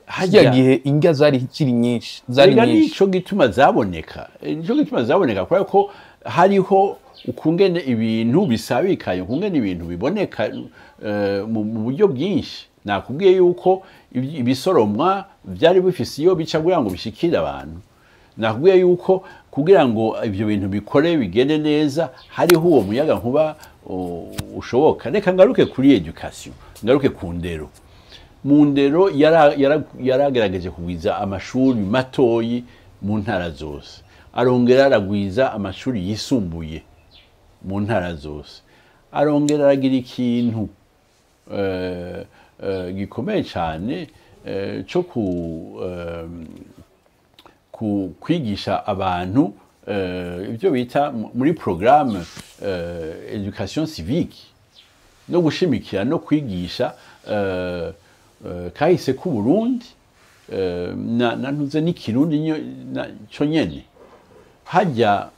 Hajya gihe inga zari kiri nyinshi, zari nyinshi. Nico gituma zaboneka, nico gituma zaboneka kubera ko hariho ukungene ibintu bisabikaye, ukungene ibintu biboneka mu buryo bwinshi. Nakubwiye yuko ibisoromwa byari bifise iyo bica kugira ngo bishikire abantu. Nakubwiye yuko kugira ngo ibyo bintu bikore bigende neza hariho uwo muyaga nkuba ushoboka. Reka ngaruke kuri education, ngaruke ku ndero. Mu ndero yaragerageje kugwiza amashuri matoyi mu ntara zose, arongera aragwiza amashuri yisumbuye mu ntara zose, arongera aragira ikintu gikomeye cyane cyo kwigisha abantu ibyo bita muri programme education civique, no gushimikira no kwigisha kahise ku Burundi na ntuze n'ikirundi cyo nyene. Hajya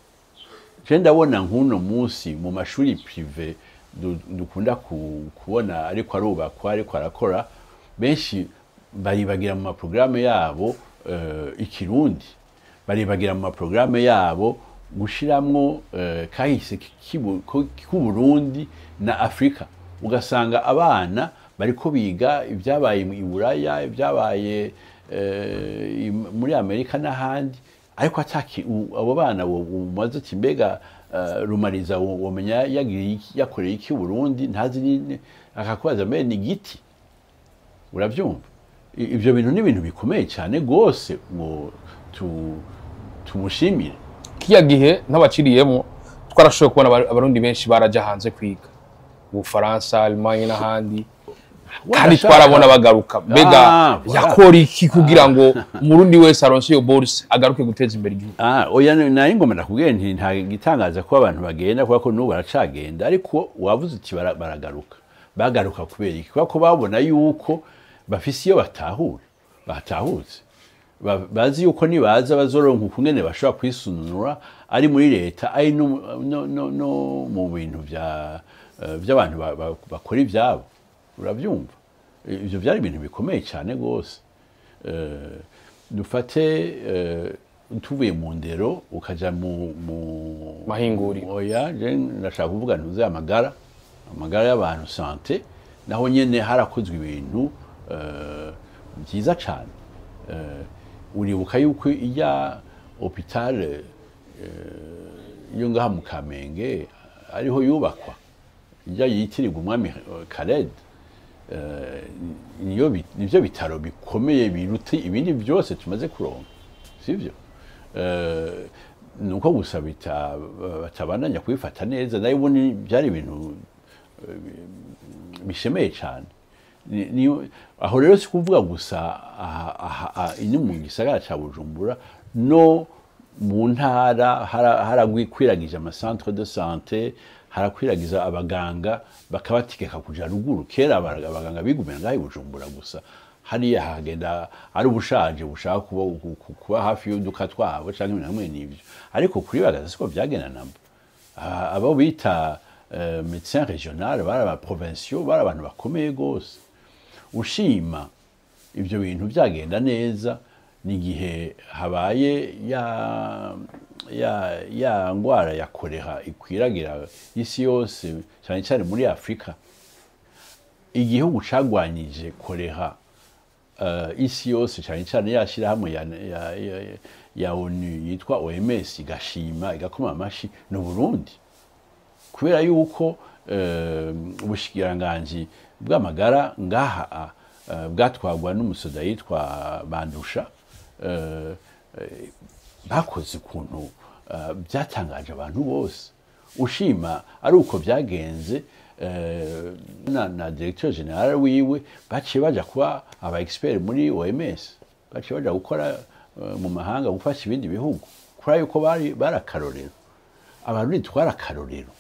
je ndabona nk'uno munsi mu mashuri privé dukunda kubona ariko arubakwa ariko arakora, benshi baribagira mu maprograme yabo ikirundi, baribagira mu maprograme yabo gushiramwo kahise k'u Burundi na Afrika. Ugasanga abana bariko biga ibyabaye i Buraya, ibyabaye muri Amerika n'ahandi, ariko ataki abo bana umaze ati mbega Rumariza womenya yakoreye iki Burundi, ntazi akakubaza mbe ni giti. Urabyumva, ibyo bintu ni ibintu bikomeye cyane rwose ngo tumushimire. Kiya gihe n'abaciriyemo twarashoboye kubona Abarundi benshi baraja hanze kwiga mu Bufaransa, Allemagne n'ahandi, kandi twarabona bagaruka. Mbega yakora iki kugira ngo Umurundi wese aronse iyo bourse agaruke guteza imbere igihugu? Oya, nari ngomba ndakubwiye nti nta gitangaza ko abantu bagenda, kubera ko n'ubu baracagenda. Ariko wavuze uti baragaruka. Bagaruka kubera iki? Kubera ko babona yuko bafise iyo batahura, batahutse. Bazi yuko nibaza bazoronka ukungene bashobora kwisununura, ari muri leta, ari no mu bintu vy'abantu bakora ivyabo. Urabyumva, ivyo byari ibintu bikomeye cyane rwose. Dufate tuvuye mu ndero ukaja mu Mahinguriro. Oya, je ndashaka kuvuga ntuze amagara y'abantu, santé. Naho nyene harakozwe ibintu byiza cyane. Uribuka yuko ijya hôpital yo ngaha mu Kamenge ariho yubakwa, ijya yitirirwa umwami Khaled, niyo nivyo bitaro bikomeye biruta ibindi byose tumaze kuronka, sivyo? Nuko gusa batabandanya kubifata neza, nayo ubundi byari ibintu bishemeye cyane. Aho rero si kuvuga gusa aha ino mu gisagara ca Bujumbura, no mu ntara harakwiragiza ama centre de santé, harakwiragiza abaganga bakabategeka kuja ruguru. Kera abaganga bigumira ngaho i Bujumbura gusa, hariya hagenda ari ubushaje bushaka kuba hafi y'uduka twabo canke ibintu hamwe n'ivyo. Ariko kuri Bagaza siko vyagenda namba. Abo bita médecin régional bari aba provinciaux, bari abantu bakomeye gose. Ushima ibyo bintu byagenda neza ni igihe habaye ya ngwara ya choléra ikwiragira isi yose, cyane cyane muri Afurika. Igihugu cagwanyije choléra isi yose, cyane cyane yashyirahamwe ya ONU yitwa OMS igashima, igakoma amashi, ni Burundi, kubera yuko ubushikiranganji bw'amagara ngaha bwatwagwa n'umusoda yitwa Bandusha. Bakoze ukuntu byatangaje abantu bose. Ushima ari uko byagenze, na directeur général wiwe baciye baja kuba aba expert muri OMS, baciye baja gukora mu mahanga gufasha ibindi bihugu, kubera yuko bari barakarorero. Abarundi twarakarorero.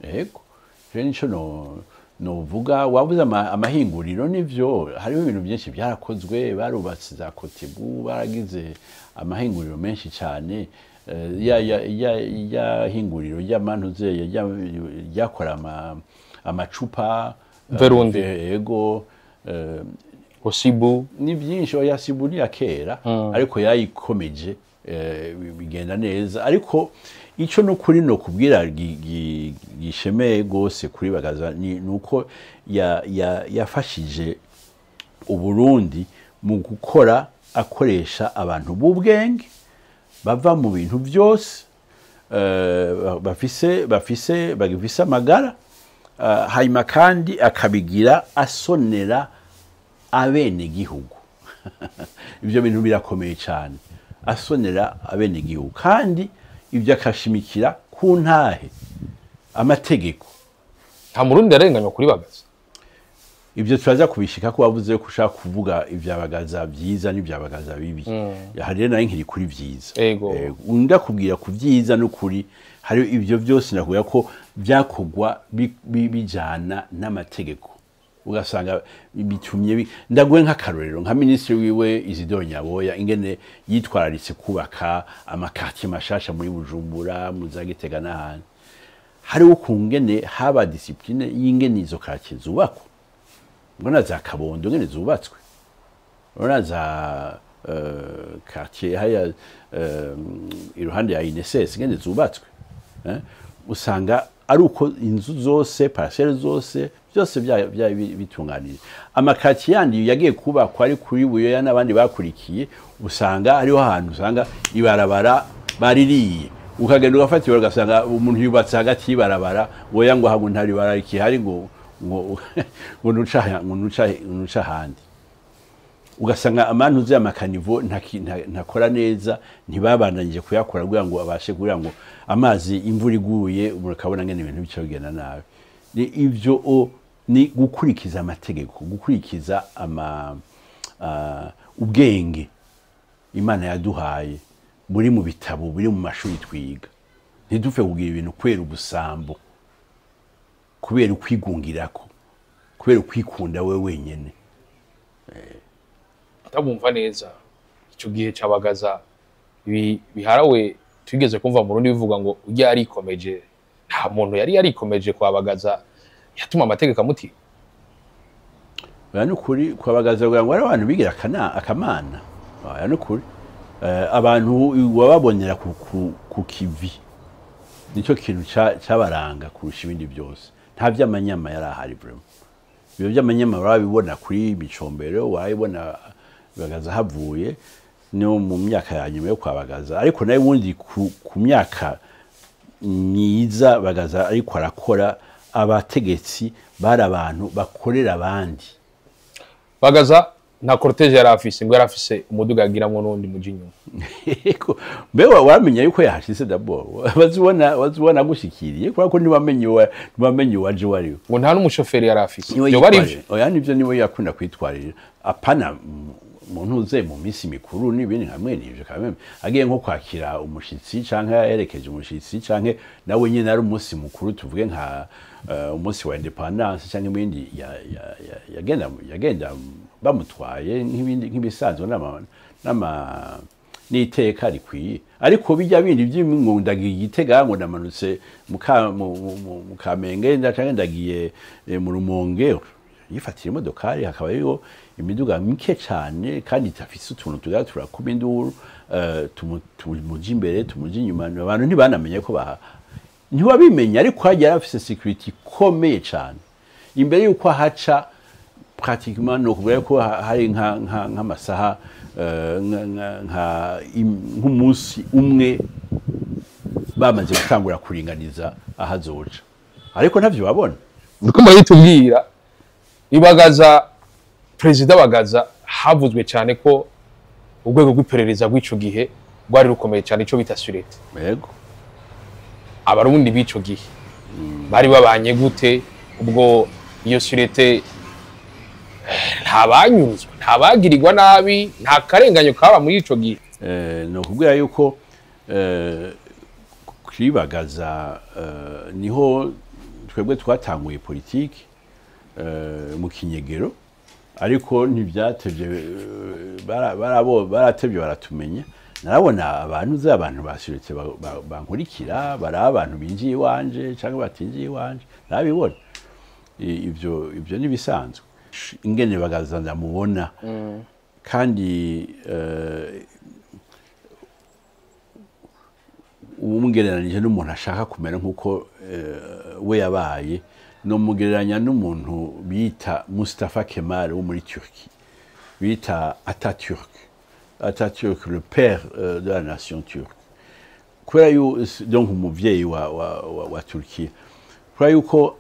Yego, je nico novuga. Wabuze amahinguriro, nivyo, hariho ibintu byinshi byarakozwe. Barubatse za Cotebu, baragize amahinguriro menshi cyane. Ya hinguriro ry'amantuze ryakora amacupa Verundi. Yego. Osibu. Ni byinshi. Oya, Sibu ni ya kera, ariko yayikomeje, bigenda neza. Ariko ico no kuri no kubwira gishemeye gose kuri Bagaza ni nuko yafashije Uburundi mu gukora akoresha abantu b'ubwenge bava mu bintu byose, bafise amagara, hanyuma kandi akabigira asonera abenegihugu. Ibyo bintu birakomeye cyane, asonera abenegihugu, kandi ibyo akashimikira ku ntahe, amategeko. Nta Murundi yarenganywa kuri Bagaza? Ibyo turaza kubishika, ko wavuze ko ushaka kuvuga ivyabagaza byiza n'ivyabagaza bibi. Hari rero nayo nkiri kuri vyiza. Undi akubwira ku vyiza n'ukuri hari ibyo byose nakubwira ko byakogwa bijana n'amategeko, ugasanga bitumye ndaguhe nk'akarorero nka minisitiri wiwe Isidore Nyaboya, ingene yitwararitse kubaka ama quartier mashasha muri Bujumbura, mu za Gitega n'ahandi. Hariho ukungene haba discipline y'ingene izo quartier zubakwa. Mbona za Kabondo ngene zubatswe, urabona za quartier haya iruhande ya INSS ngene zubatswe, usanga ari uko inzu zose, parcelle zose, byose bya bitunganije. Ama quartier yandi yagiye kubakwa ari kuri Buyoya n'abandi bakurikiye, usanga hariho ahantu usanga ibarabara baririye, ukagenda ugafata ibarabara, ugasanga umuntu yubatse hagati y'ibarabara, woya ngo hago ntari barara ikihari ngo Ngo ngo nuca, ngo nuca, nuca ahandi, ugasanga amantuze, ama caniveaux ntakora neza, ntibabandanyije kuyakora kugira ngo abashe, kugira ngo amazi, imvura iguye, mukabona ngene ibintu bica bigenda nabi. Ni ivyo ni gukurikiza amategeko, gukurikiza ama ubwenge Imana yaduhaye, buri mu bitabo, buri mu mashuri twiga. Ntidupfe kugira ibintu kubera ubusambo, kubera ukwigungirako, kubera ukwikunda we wenyene. Atabumva neza icyo gihe cabagaza ibi biharawe twigeze kumva mu Burundi bivuga ngo ujya yarikomeje. Nta muntu yari yarikomeje kwabagaza yatuma amategeko amuti. Oya, nukuri kwabagaza kugira ngo ari abantu bigira akamana. Oya, nukuri. Abantu wababonera ku kivi, nicyo kintu cabaranga kurusha ibindi byose. Nta by'amanyama yari ahari vraiment. Ibyo by'amanyama warabibona kuri Micombero, warabibona Bagaza havuye no mu myaka ya nyuma yo kwabagaza. Ariko nawe wundi ku myaka myiza Bagaza ariko arakora, abategetsi bari abantu bakorera abandi. Bagaza nta cortège yari afise, ngo yari afise umuduga agiramwo n'undi muji inyuma. Yego, mbe wamenya yuko yahashitse d'abord, wazibona agushikiriye, kubera ko ntiwamenye uwaje uwo ari we. Ngo nta n'umushoferi yari afise. Niwe Vyoba ari yitwarira. ivyo? Oya, nivyo, niwe yakunda kwitwarira. Apana mu ntuze, mu minsi mikuru n'ibindi nka mwene ivyo kameme, agiye nko kwakira umushitsi canke aherekeje umushitsi, canke nawe nyene ari umunsi mukuru, tuvuge nka umunsi wa indépendance canke ibindi, yagenda bamutwaye nk'ibindi, nk'ibisanzwe, n'ama n'iteka rikwiye. Ariko bijya bindi by'ingo ndagiye Igitega, ngo ndamanutse mu Kamenge, canke ndagiye mu Rumonge, yifatira imodokari, hakaba hariho imiduga mike cane kandi idafise utuntu tugira turakuma induru, tumuja imbere, tumuja inyuma, abantu ntibanamenye ko baha, ntiwabimenya. Ariko hajya yari afise sécurité ikomeye cane. Imbere yuko ahaca, pratiquement no kuvuga ko hari nk'amasaha nk'umunsi umwe bamaze gutangura kuringaniza ahazoca, ariko ntavyo babona. Niko murabitubwira. Ibagaza, perezida Bagaza, havuzwe cyane ko urwego rw'iperereza rw'ico gihe rwari rukomeye cyane, ico bita sûreté. Yego. Abarundi b'ico gihe bari babanye gute? Ubwo iyo sûreté, nta banyuzwe, nta bagirirwa nabi, nta karenganyo kaba muri ico gihe? Ni ukubwira yuko kwibagaza niho twebwe twatanguye politiki mu kinyegero, ariko ntibyatevye, baratevye baratumenya. Narabona abantu uzi, abantu basuretse bankurikira, baraba abantu binjiye iwanje cyangwa batinjiye iwanje, narabibona. Ivyo nibisanzwe ingene Bagaza ndamubona. Kandi umugereranije n'umuntu ashaka kumera nk'uko we yabaye, nomugereranya n'umuntu bita Mustafa Kemal wo muri Turquie, bita Atatürk. Atatürk, le père de la nation turque, kubera donc umuvyeyi wa Turkiya, kubera yuko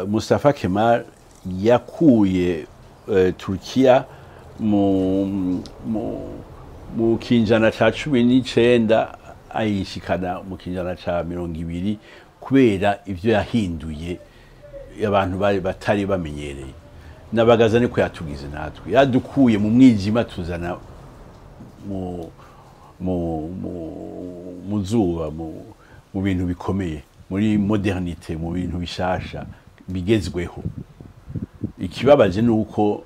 Mustafa Kemal yakuye Turkiya mu kinjana ca 19 ayishikana mu kinjana ca 20, kubera ivyo yahinduye abantu bari batari bamenyereye. Nabagaza niko yatugize natwe, yadukuye mu mwijima tuzana mu zuba, mu bintu bikomeye, muri modernité, mu bintu bishasha bigezweho. Ikibabaje ni uko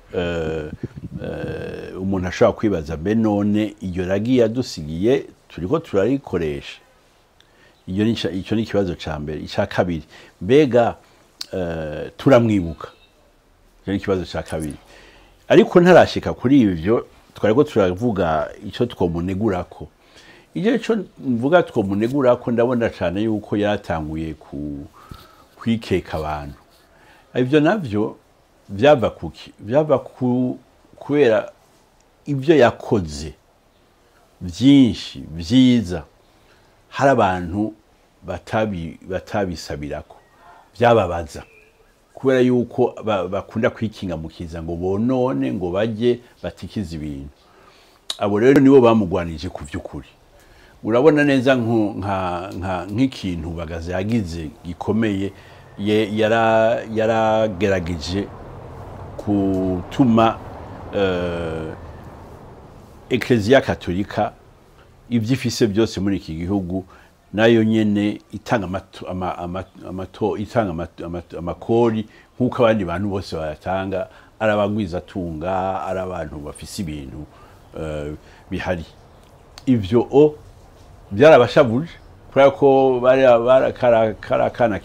umuntu ashobora kwibaza: mbe none iryo ragi yadusigiye turiko turarikoresha? Iyo ni icyo ni ikibazo ca mbere. Icya kabiri, mbega turamwibuka? Icyo ni ikibazo ca kabiri. Ariko ntarashika kuri ivyo, twariko turavuga icyo twomunegurako. Icyo cyo mvuga twomunegurako, ndabona cyane yuko yaratanguye ku kwikeka abantu. Ivyo navyo byava kuki? Byava ku kubera ibyo yakoze byinshi byiza, hari abantu batabisabirako, byababaza. Kubera yuko bakunda kwikinga mukiza ngo bonone, ngo bajye batikize ibintu. Abo rero nibo bamugwanije ku vy'ukuri. Urabona neza nk'ikintu Bagaza yagize gikomeye, yaragerageje gutuma Ekleziya Katolika, ibyo ifise byose muri iki gihugu, nayo nyene itanga itanga amakori nk'uko abandi bantu bose bayatanga, ari abagwizatunga, ari abantu bafise ibintu bihari. Ivyo o byarabashavuje, kubera ko bari kari akana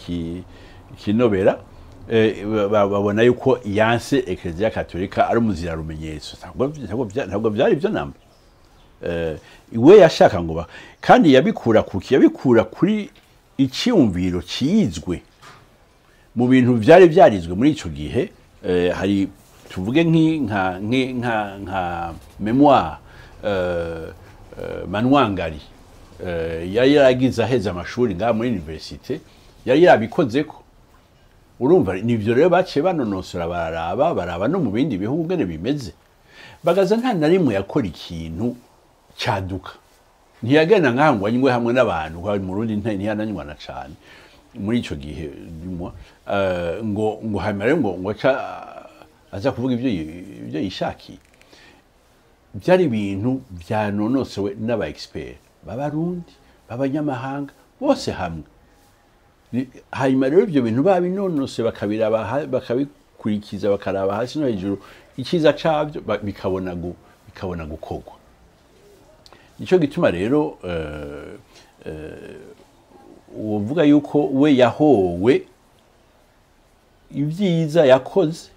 kinobera, babona yuko yanse Ekleziya Katolika ari umuzira rumenyetso. Ntabwo byari byo namba. We yashaka ngo kandi yabikura kuki? Yabikura kuri icyumviro ciyizwe mu bintu byari byarizwe muri ico gihe. Hari tuvuge nka mémoire Manwangari yari yaragize aheza amashuri ngaha muri université, yari yarabikozeko. Urumva nivyo rero baciye banonosora, bararaba, baraba no mu bindi bihugu ngene bimeze. Bagaza nta na rimwe yakora ikintu cyaduka. Ntiyagenda nkaho ngo anywe hamwe n'abantu, kuko mu Burundi ntiyananywa na cane muri ico gihe dumwa, ngo hanyuma rero ngo aca aza kuvuga ivyo yishakiye. Byari ibintu byanonosowe n'aba expert b'Abarundi, b'abanyamahanga bose hamwe. Hanyuma rero ibyo bintu babinonose, bakabiraba, bakabikurikiza, bakaraba hasi no hejuru icyiza cabyo, bikabona gukorwa. Nico gituma rero uvuga yuko we yahowe ibyiza yakoze.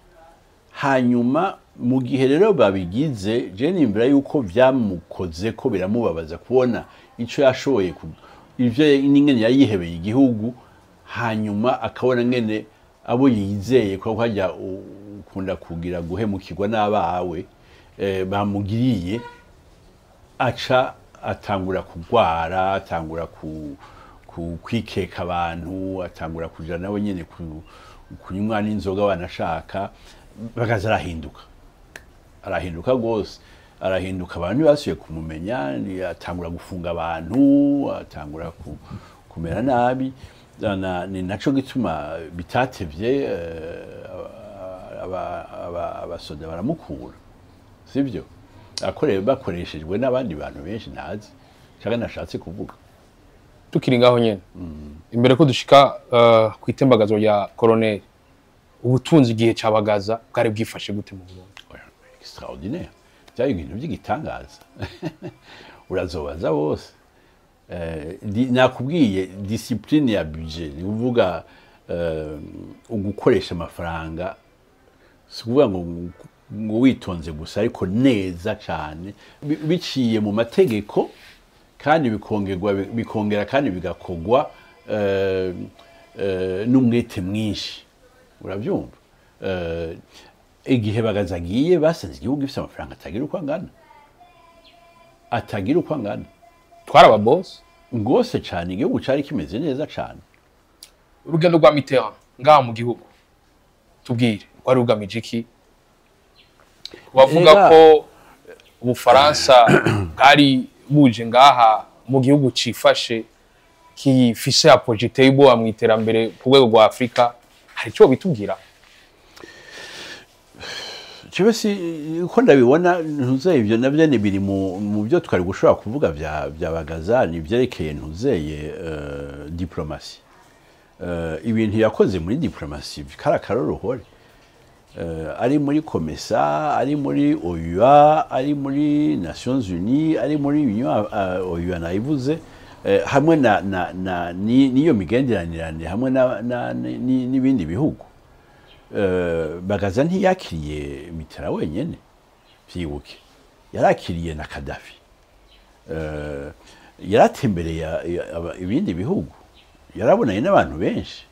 Hanyuma mu gihe rero babigize, je nimbura yuko vyamukoze ko biramubabaza kubona ico yashoboye ivyo n'ingene yayihebeye igihugu, hanyuma akabona ngene abo yizeye, ko hajya ukunda kugira guhemukirwa n'abawe, bamugiriye, aca atangura kugwara, atangura kwikeka abantu, atangura kuja nawe nyene kunywa n'inzoga wanashaka. Bagaza arahinduka, arahinduka rwose, arahinduka. Abantu ntibasubiye kumumenya, atangura gufunga abantu, atangura kumera nabi. Ni naco gituma bitatevye abasoda baramukura, sibyo? Bakoreshejwe n'abandi bantu benshi ntazi cyangwa nashatse kuvuga. Tukiri ngaho nyene, imbere ko dushika ku itembagazo rya colonel, ubutunzi igihe ca Bagaza bwari bwifashe gute mu Burundi? Oya, extraordinaire, byari ibintu by'igitangaza, urazobaza bose. Nakubwiye discipline ya budget, ni ukuvuga ugukoresha amafaranga, si ukuvuga ngo witonze gusa, ariko neza cyane, biciye mu mategeko, kandi bikongera kandi bigakorwa n'umwete mwinshi. Urabyumva, igihe Bagaza agiye, basanze igihugu gifite amafaranga atagira uko angana, atagira uko angana. Twari aba boss. Rwose cyane, igihugu cyari kimeze neza cyane. Urugendo rwa Mitterrand ngaha mu gihugu, tubwire, rwari rugamije iki? Bavuga ko Ubufaransa bwari buje ngaha mu gihugu cifashe, kifise apogée iteye ubwoba mu iterambere ku rwego rwa Afurika. Hari icyo bitubwira? Jewe si uko ndabibona, ntuzeye, ibyo nabyo ni biri mu byo twari gushobora kuvuga bya Bagaza, ni ibyerekeye ntuzeye diplomatie. Ibintu yakoze muri diplomatie kari akaroruhore, ari muri COMESA, ari muri OUA, ari muri Nations Unies, ari muri Union, OUA nayivuze, hamwe na n'iyo migenderanire hamwe n'ibindi bihugu. Bagaza ntiyakiriye Mitterrand wenyene, vyibuke yarakiriye na Kadafi, yaratembereye ibindi bihugu, yarabonanye n'abantu benshi.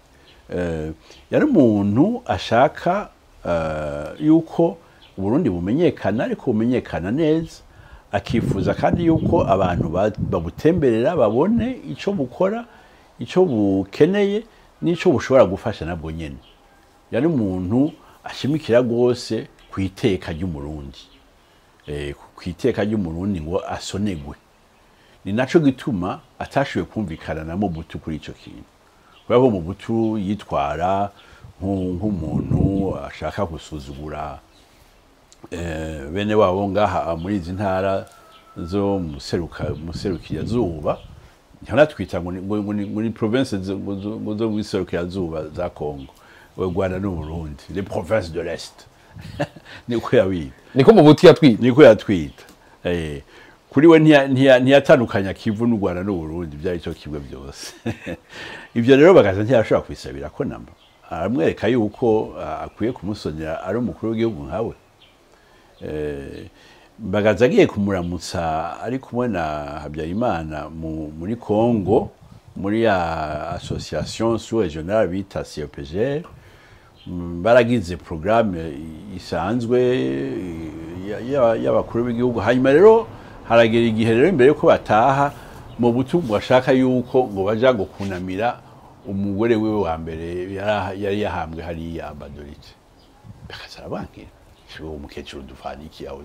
Yari umuntu ashaka yuko Uburundi bumenyekana, ariko bumenyekana neza, akifuza kandi yuko abantu babutemberera, babone ico bukora, ico bukeneye n'ico bushobora gufasha nabwo nyene. Yari umuntu ashimikira rwose ku iteka ry'Umurundi, ku iteka ry'Umurundi ngo asonegwe. Ni naco gituma atashoboye kumvikana na Mobutu kuri ico kintu, kubera ko Mobutu yitwara nk'umuntu ashaka gusuzugura bene wabo ngaha muri izi ntara zo muserukira zuba. Ntihanatwita ngo ni province zo mu zuba za Congo, u Rwanda n'u Burundi, les provinces de l'Est, niko yabita. Niko Mobutu yatwita. Niko yatwita. Kuri we ntiyatandukanya Kivu n'u Rwanda n'u Burundi, byari cyo kimwe byose. Ibyo rero Bagaza ntiyashobora kwisabira ko namba aramwereka yuko akwiye kumusonera ari umukuru w'igihugu nkawe. Bagaza agiye kumuramutsa ari kumwe na Habyarimana muri Congo, muri ya association sous-régionale bita CEPGL. Baragize programme isanzwe y'abakuru b'igihugu. Hanyuma rero haragera igihe rero imbere yuko bataha, Mobutu ngo ashaka yuko ngo baja ngo kunamira umugore wiwe wa mbere yari yahambwe hariya Gbadolite. Bakaza arabangira, uwo mukecuru dufana iki, aho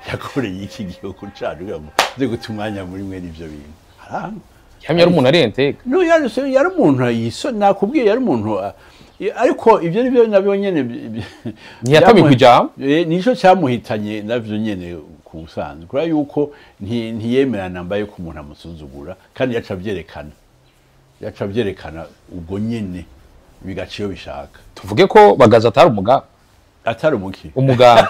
yakoreye iki gihugu cacu kugira ngo nze guta umwanya muri mwe n'ivyo bintu? Aranga. Yamye ari umuntu ari intègre. No, yari umuntu yiso, nakubwiye, yari umuntu ariko ibyo nibyo nabyo nyene Ntiyatamikwa ijambo. Nico cyamuhitanye navyo nyene ku busanzwe, kubera yuko ntiyemera namba yuko umuntu amusuzugura, kandi yaca avyerekana ubwo nyene, bigaca iyo bishaka. Tuvuge ko Bagaza atari umugabo? Atari umuki? Umuganga.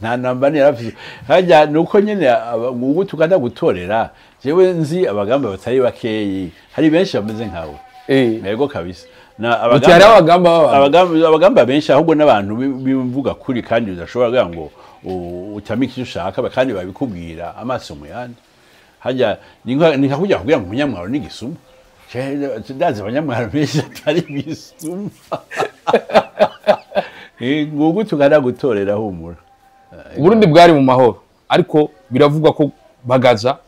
Nta namba yarafise. Harya nuko nyene ubu tuganda gutorera, jewe nzi abagamba batari bakeyi, hari benshi bameze nkawe. Yego kabisa. Na Uti hariho abagamba b'abantu. Abagamba benshi ahubwo n'abantu bimvuga kuri, kandi udashobora kugira ngo utamike icyo ushaka, kandi babikubwira amaso mu yandi. Harya ni nka kujya kugira ngo umunyamwaro n'igisuma. Ndazi abanyamwaro benshi atari ibisuma. Ngugu tugana gutorera, humura. Uburundi bwari mu mahoro, ariko biravugwa ko Bagaza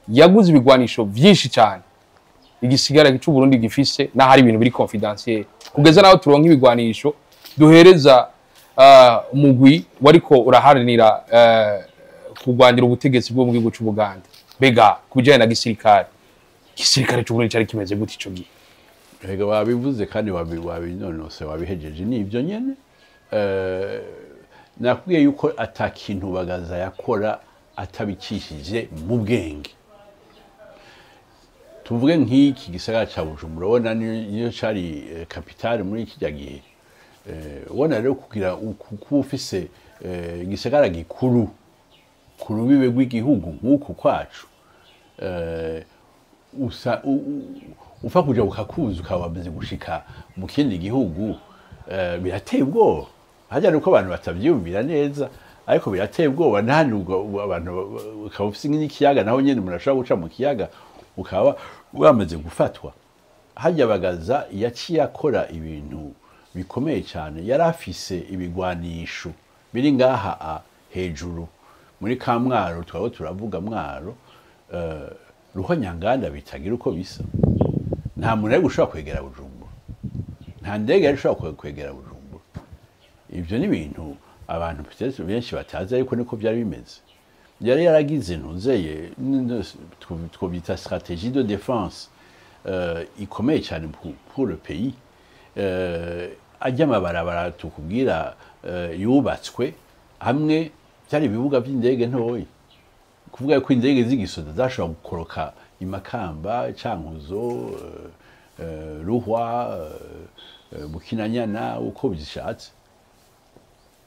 yaguze ibigwanisho vyinshi cyane igisigara c'Uburundi gifise, n'aho hari ibintu biri confidentiel, kugeza naho turonka ibigwanisho duhereza umugwi wariko uraharanira kurwanira ubutegetsi bwo mu gihugu c'Ubuganda. Mbega ku bijanye na gisirikare, igisirikare c'Uburundi cari kimeze gute ico gihe? Ega wabivuze kandi wabinonose, wabihejeje, ni ibyo nyene. Nakubwiye yuko ata kintu Bagaza yakora atabikishije mu bwenge. Tuvuge nk'iki gisagara ca Bujumbura, ubona niyo cari capitale muri kirya gihe. Ubona rero kugira kuba ufise igisagara gikuru ku rubibe rw'igihugu nk'uku kwacu, usa upfa kuja ukakuza ukaba wamaze gushika mu kindi gihugu, birateye ubwoba. Harya nuko abantu batavyiyumvira neza, ariko birateye ubwoba. Ntahandi ubwo abantu ukaba ufise nk'ikiyaga, naho nyene umuntu ashobora guca mu kiyaga ukaba wamaze gufatwa. Harya Bagaza yaciye akora ibintu bikomeye cyane. Yari afise ibigwanisho biri ngaha hejuru muri ka Mwaro, twaba turavuga Mwaro, Ruhonyanganda, bitagira uko bisa. Nta muntu ari gushobora kwegera Bujumbura, nta ndege yari ishobora kwegera Bujumbura. Ibyo ni ibintu abantu peut-être benshi batazi, ariko niko byari bimeze. Yari yaragize ntuzeye twobita stratégie de défense ikomeye cyane pour le pays. Ajya amabarabara tukubwira yubatswe hamwe byari ibibuga by'indege ntoyi, kuvuga ko indege z'igisoda zashobora gukoroka i Makamba, Cankuzo, Ruhwa, Bukinanyana, uko bizishatse.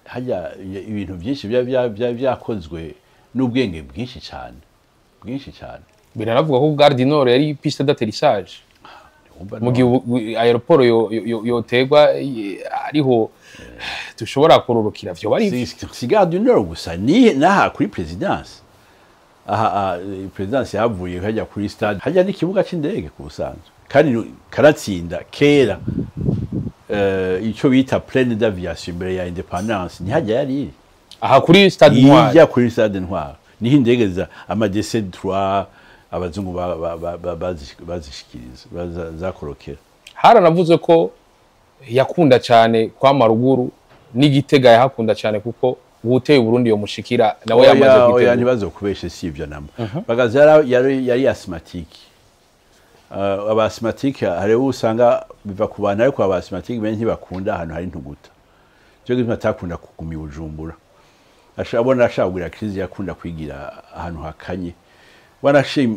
Hajya ibintu byinshi byari byakozwe n'ubwenge bwinshi cyane, bwinshi cyane. Biranavuga ko Gare du Nord yari piste d'atterrissage Wumva mu gihe aéroport yotegwa ariho dushobora kururukira, vyo bari. Si Gare du Nord gusa, ni naha kuri présidence aha, présidence yavuye hajya kuri stade, hajya n'ikibuga c'indege ku busanzwe, kandi karatsinda kera ico bita plaine d'aviation imbere ya indépendance ntihajya yari iri. Aha kuri stade Intwari? Ijya kuri stade Intwari niho indege za ama DC-3 abazungu bazishikiriza zakorokera. Haranavuze ko yakunda cyane kwa Maruguru n'Igitega, yahakunda cyane kuko uwuteye Burundi yo mushikira nawe yamaze Oya, kwitegura. Ntibazokubeshe, si ivyo namba. Bagaza yari asthmatique. Aba asthmatique hariho usanga biva ku bantu, ariko aba asthmatique benshi ntibakunda ahantu hari intuguta. Cyo gituma atakunda kuguma i Bujumbura. Abona ashaka kugira crise, yakunda kwigira ahantu hakanye.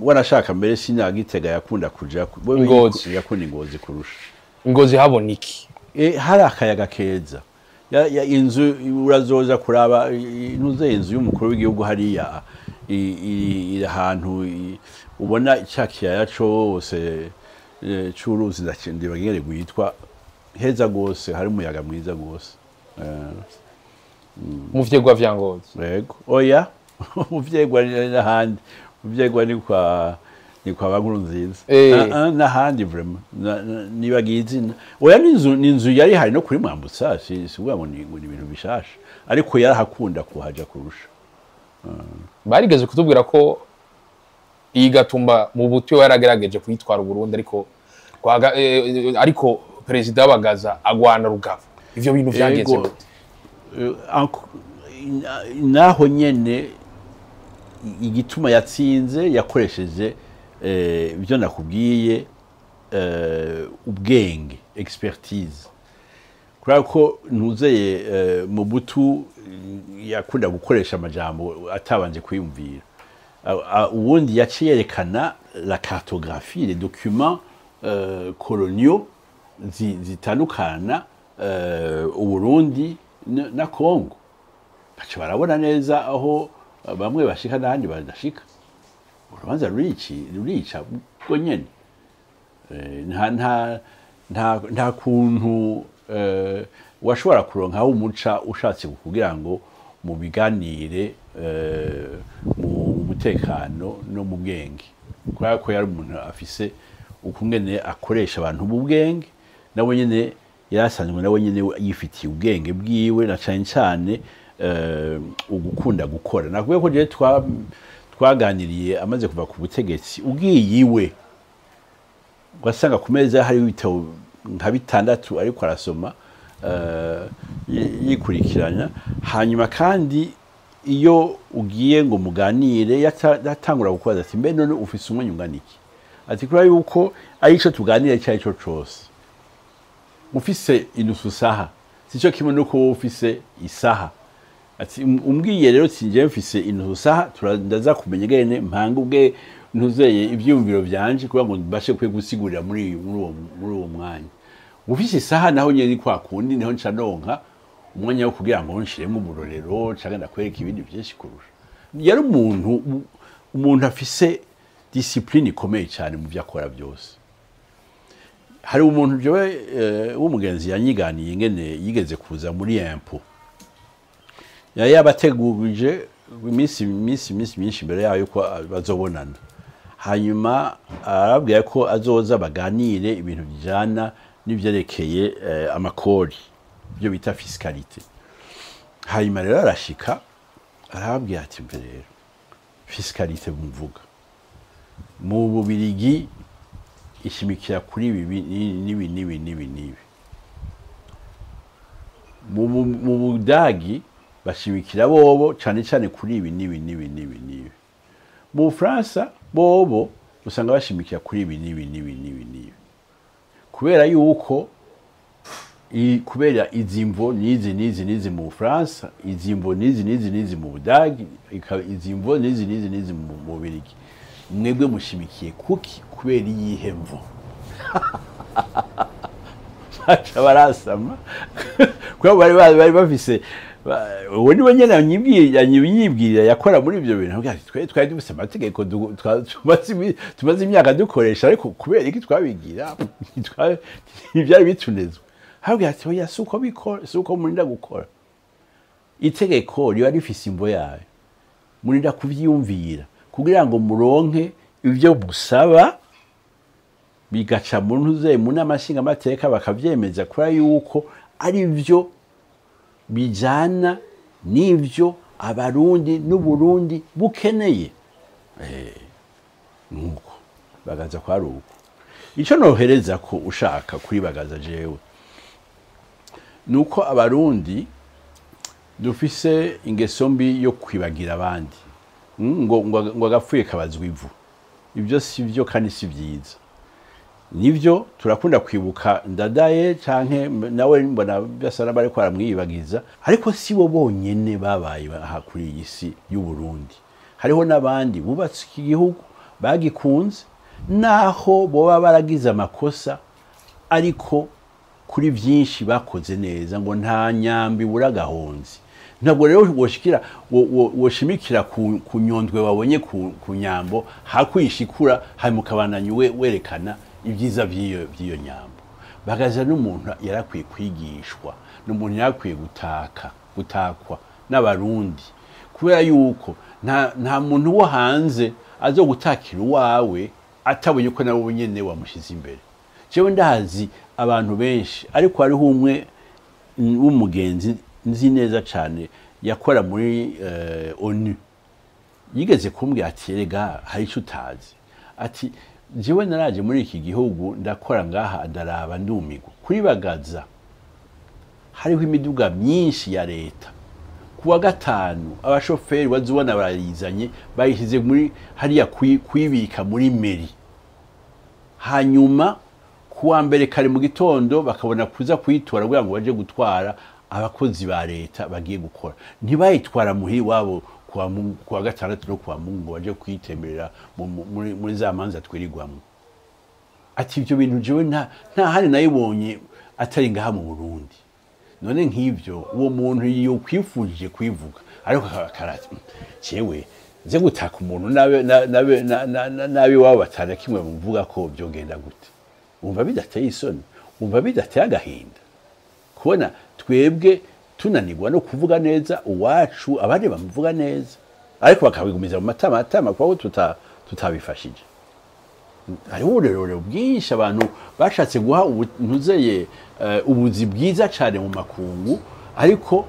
Wanashaka mbere sinagitega yakunda kuja wewe. Ngozi. Yakunda Ingozi kurusha. Ngozi habona iki? Hari akayaga keza. Inzu urazoza kuraba, ntuze inzu y'umukuru w'igihugu hariya iri ahantu ubona cya kiyaya cose c'uruzi, ndibagere gwitwa, heza gose, hari umuyaga mwiza gose. Mu vyegwa vya Ngozi? Yego, oya, mu vyegwa ni n'ahandi, mu vyegwa ni kwa ba Nkurunziza. Ah, ah, n'ahandi vraiment nibagiye izina. Oya, ni inzu yari hari no kuri Mwambutsa, si ngo ni ibintu bishasha, ariko yarahakunda kuhaja kurusha. Barigeze kutubwira ko iyi Gatumba mu buto yaragerageje kuyitwara Burundi, ariko ariko perezida w'Abagaza agwana rugabo. Ivyo bintu vyagenze Yego. gute? Naho nyene igituma yatsinze, yakoresheje ibyo nakubwiye, ubwenge, expertise, kubera ko ntuzeye Mobutu yakunda gukoresha amajambo atabanje kwiyumvira. Ubundi yaciye yerekana la cartographie, les documents coloniaux zitandukana Uburundi na Congo, baca barabona neza aho bamwe bashika n'ahandi badashika. Urubanza rurica bwo nyene. Nta kuntu washobora kuronka aho umuca ushatse kugira ngo mubiganire mu mutekano no mu bwenge, kubera ko yari umuntu afise ukungene akoresha abantu mu bwenge. Nawe nyene yarasanzwe nawe nyene yifitiye ubwenge bwiwe, na cane cane ugukunda gukora. Nakubwiye ko jewe twaganiriye amaze kuva ku butegetsi. Ugiye iwe ugasanga ku meza hariho ibitabo nka bitandatu ariko arasoma yikurikiranya. Hanyuma kandi iyo ugiye ngo muganire, yatangura kukubaza ati: "Mbe none ufise umwanya ungana iki?" Ati: "Kubera yuko ari ico tuganira icyo ari cyo cose, ufise inusu saha sico kimwe nuko wowe ufise isaha." Ati: "Umbwiye rero ati njyewe mfise inusu saha, ndaza kumenya ingene mpanga ubwe ntuzeye ivyiyumviro vyanje kugira ngo mbashe kwe gusigurira muri uwo mwanya. Ufise isaha naho nyene ni kwa kundi, niho nca ndonka umwanya wo kugira ngo nshiremo umurorero canke ndakwereka ibindi vyinshi kurusha." Yari umuntu afise discipline ikomeye cyane mu vyo akora byose. Hari umuntu jewe w'umugenzi yanyiganiye ingene yigeze kuza muri impôt, yari yabategurije iminsi myinshi imbere yayo ko bazobonana. Hanyuma arabwira ko azoza baganire ibintu bijana n'ivyerekeye amakori, ibyo bita fiscalité. Hanyuma rero arashika, arababwira ati: "Mve rero, fiscalité muvuga mu Bubirigi ishimikira kuri ibi n'ibi n'ibi n'ibi n'ibi, mu Budagi bashimikira bobo cane cane kuri ibi n'ibi n'ibi n'ibi n'ibi, mu Bufaransa bobo usanga bashimikira kuri ibi n'ibi n'ibi n'ibi n'ibi, kubera yuko kubera izi mvo n'izi n'izi n'izi mu Bufaransa, izi mvo n'izi n'izi n'izi mu Budagi, izi mvo n'izi n'izi n'izi mu Bubirigi. Mwebwe mushimikiye kuki? Kubera iyihe mvo?" Baca barasama, kubera bari bafise uwo niwe nyene anyibwirira yakora muri ibyo bintu. Avuga ati: "Twe twari dufise amategeko tumaze imyaka dukoresha, ariko kubera iki twabigira ntibyari bitunezwe." Avuga ati: "Oya, si uko bikora, si uko murinda gukora. Itegeko riba rifise imvo yayo, murinda kuvyiyumvira kugira ngo muronke ivyo musaba, bigaca mu ntuze mu nama nshingamateka bakavyemeza, kubera yuko ari vyo bijana n'ivyo Abarundi n'Uburundi bukeneye." Nuko bagaza kwa ruko. Icyo nohereza ko ushaka kuri Bagaza jewe nuko Abarundi dufise ingeso mbi yo kwibagira abandi, ngo agapfuye kabazwa ivu. Ibyo si byo kandi si byiza. Nivyo turakunda kwibuka Ndadaye canke nawe mbona byasa n'abari ko aramwibagiza, ariko si bo bonyene babaye aha kuri iyi si y'u Burundi. Hariho n'abandi bubatse iki gihugu bagikunze, naho boba baragize amakosa, ariko kuri byinshi bakoze neza, ngo nta nyambi buragahonzi. Ntabwo rero woshikira woshimikira ku nyondwe wabonye ku nyambo hakwishikura, hanyuma we werekana ibyiza by'iyo nyambo. Bagaza n'umuntu yarakwiye kwigishwa, n'umuntu yarakwiye gutakwa n'Abarundi, kubera yuko nta muntu wo hanze azo gutakira uwawe atabonye ko nawe nyene wamushize imbere. Jewe ndazi abantu benshi, ariko hariho umwe w'umugenzi nzi neza cyane yakora muri ONU, yigeze kumbwira ati erega hari icyo utazi, ati jewe naraje muri iki gihugu ndakora ngaha ndaraba ndumigwa. Kuri Bagaza hariho imiduga myinshi ya leta, kuwa gatanu abashoferi bazubona barayizanye bayishyize muri hariya kuyibika muri meri, hanyuma kuwa mbere kare mu gitondo bakabona kuza kuyitora kugira ngo baje gutwara abakozi ba leta bagiye gukora. Ntibayitwara muhiri wabo kuwa gatandatu no kuwa Mungu baje kuyitemberera muri za manza twirirwamo. Ati ibyo bintu jewe nta handi nayibonye atari ngaha mu Burundi. None nk'ivyo uwo muntu yokwifujije kwivuga, ariko akarati jewe nze gutaka umuntu nabe wabo batana kimwe muvuga ko byogenda gute. Wumva bidateye isoni, wumva bidateye agahinda kubona twebwe tunanirwa no kuvuga neza uwacu, abandi bamuvuga neza ariko bakabigumiza mu matama kuko tutabifashije. Hariho uburerure bwinshi abantu bashatse guha ntuzeye ubuzi bwiza cyane mu makungu, ariko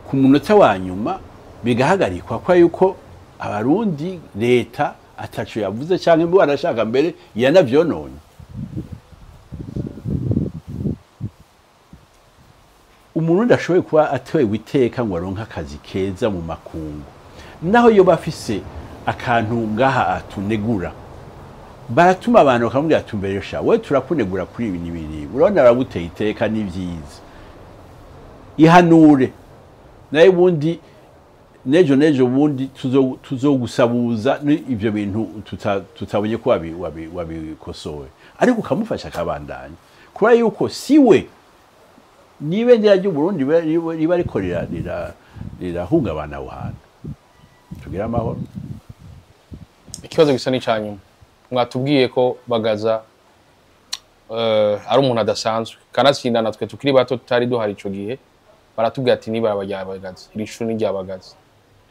ku munota wa nyuma bigahagarikwa kwa yuko Abarundi leta ataco yavuze canke mbi barashaka mbere yanavyononye. Umurundi ashoboye kuba atewe iteka ngo aronke akazi keza mu makungu, naho yo bafise akantu ngaha atunegura, baratuma abantu bakamubwira ati mbere sha we turakunegura kuri ibi n'ibiri, urabona baraguteye iteka n'ivyiza, ihanure naye bundi nejo bundi tuzogusabuza ivyo bintu tutabonye ko wabikosowe, ariko ukamufasha akabandanya, kubera yuko siwe n'ibendera ry'u Burundi riba ariko rirahungabana aho hantu. Tugire amahoro. Ikibazo gisa n'icanyuma, mwatubwiye ko Bagaza ari umuntu adasanzwe, kanatsinda natwe tukiri bato tutari duhari ico gihe baratubwiye ati niba rya Bagaza, iri shuri ni rya Bagaza,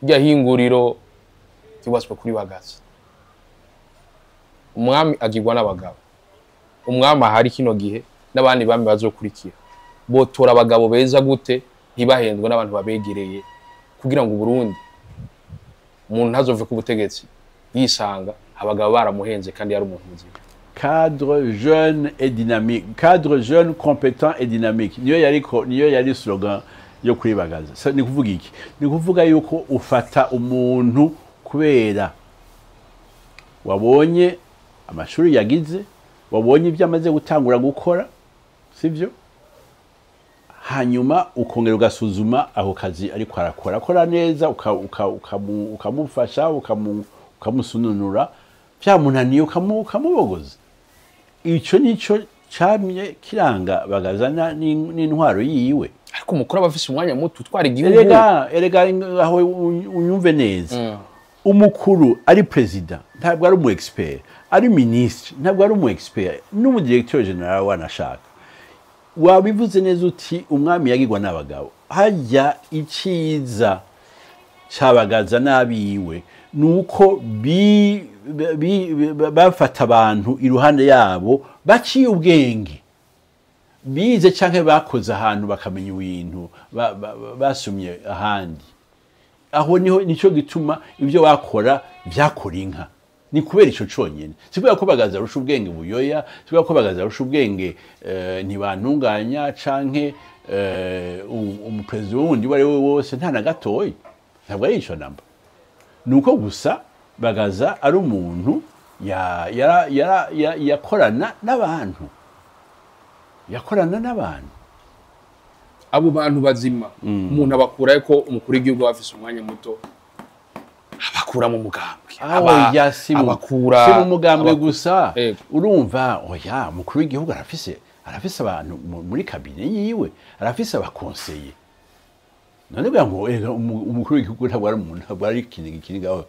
rya hinguriro ryubatswe kuri Bagaza. Umwami agirwa n'abagabo, umwami ahari kino gihe n'abandi bami bazokurikira botora abagabo beza gute ntibahendwe n'abantu babegereye, kugira ngo Burundi umuntu ntazove ku butegetsi yisanga abagabo baramuhenze kandi yari umuntu muzima. Cadre jeune et dynamique, cadre jeune compétent et dynamique, niyo yari slogan yo kuri Bagaza. Ni kuvuga iki? Ni kuvuga yuko ufata umuntu kubera wabonye amashuri yagize, wabonye ibyo amaze gutangura gukora, sivyo? Hanyuma ukongera ugasuzuma aho kazi ariko arakora, akora neza, ukamufasha, ukamusununura, vyamunaniye ukamubogoza. Ico nico camye kiranga Bagaza n'intwaro yiwe. Ariko umukuru aba afise umwanya muto utwara igihugu. Erega aho unyumve neza. Umukuru ari president ntabwo ari umu expert, ari ministre ntabwo ari umu expert, n'umu directeur general wanashaka. Wabivuze neza uti umwami yagirwa n'abagabo. Hajya iciza cabagaza n'abiwe nuko bafata abantu iruhande yabo baciye ubwenge, bize canke bakoze ahantu bakamenya ibintu basumye ahandi. Aho niho nico gituma ibyo bakora byakora inka. Ni kubera ico conyene. Si kubera ko Bagaza arusha ubwenge Buyoya, si kubera ko Bagaza arusha ubwenge Ntibantunganya canke umuperezida wundi uwo ari we wose, nta na gatoyi. Ntabwo ari ico namba. Nuko gusa Bagaza ari umuntu yakorana n'abantu, yakorana n'abantu. Abo bantu bazima umuntu abakura ko umukuru w'igihugu aba afise umwanya muto, abakura mu mugambwe, Oya, si mu abakura si mu mugambwe gusa. Yego. Urumva, oya, umukuru w'igihugu arafise abantu muri cabinet yiwe, arafise aba conseillers. None bwa ngo erega umukuru w'igihugu ntabwo ari umuntu, ntabwo ari ikintu kiri ngaho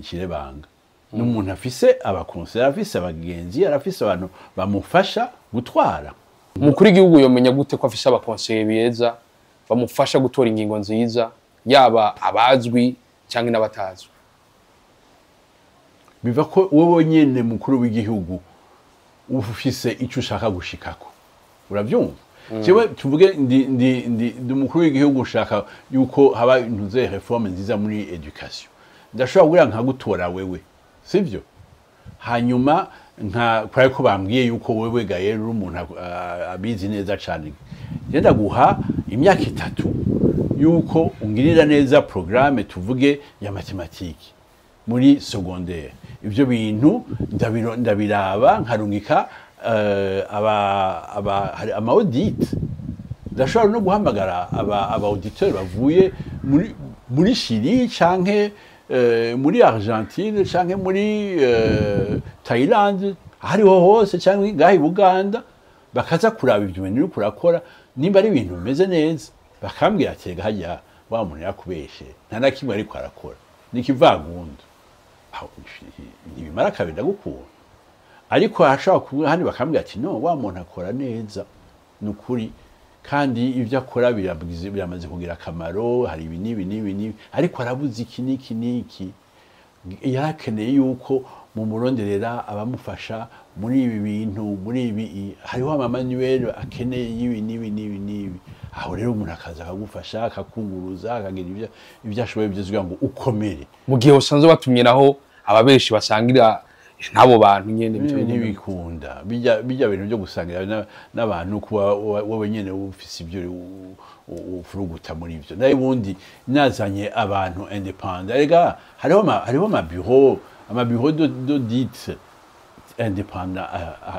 kirebanga. Ni umuntu afise aba conseillers, arafise abagenzi, arafise abantu bamufasha gutwara. Umukuru w'igihugu yomenya gute ko afise aba conseillers beza bamufasha gutora ingingo nziza, yaba abazwi cyangwa n'abatazwi? Biva ko wowe nyene mukuru w'igihugu ufise icyo ushaka gushikako, urabyumva? Jewe tuvuge ndi umukuru w'igihugu, ushaka yuko haba intuze réforme nziza muri éducation, ndashobora kugira nkagutora wewe, sivyo? Hanyuma nka kubera ko bambwiye yuko wewe Gael uri umuntu abizi neza cane, njye ndaguha imyaka 3 yuko ungirira neza programme, tuvuge ya mathématique muri secondaire. Ibyo bintu ndabiraba, nkarungika aba hari ama audit, ndashobora no guhamagara aba auditeur bavuye muri Chili canke muri Argentine canke muri Thailand, ahariho hose, canke ngaha i Buganda, bakaza kuraba ibyo bintu uriko urakora nimba ari ibintu bimeze neza, bakambwira ati: "Rega hajya wa muntu yakubeshe, nta na kimwe ariko arakora, ni ikivagunda." Aho ntibimara kabiri ndagukunda, ariko hashobora kuba handi bakambwira ati: "No, wa muntu akora neza, ni ukuri, kandi ibyo akora biramaze kugira akamaro, hari ibi n'ibi n'ibi n'ibi, ariko arabuze iki n'iki n'iki, yarakeneye yuko mumuronderera abamufasha muri ibi bintu, muri ibi hariho ama manuels akeneye y'ibi n'ibi n'ibi n'ibi." Aho rero umuntu akaza akagufasha, akakunguruza, akagira ibyo ashoboye byose kugira ngo ukomere. Mu gihe usanzwe batumye naho ababeshi basangira n'abo bantu nyene bica bigenda. Ntibikunda bijya bintu byo gusangira n'abantu, kuba wowe nyene ufise ibyo ufuruguta muri ibyo. Nayo ubundi nazanye abantu indépendants, erega hariho ama bureau d'audit indépendant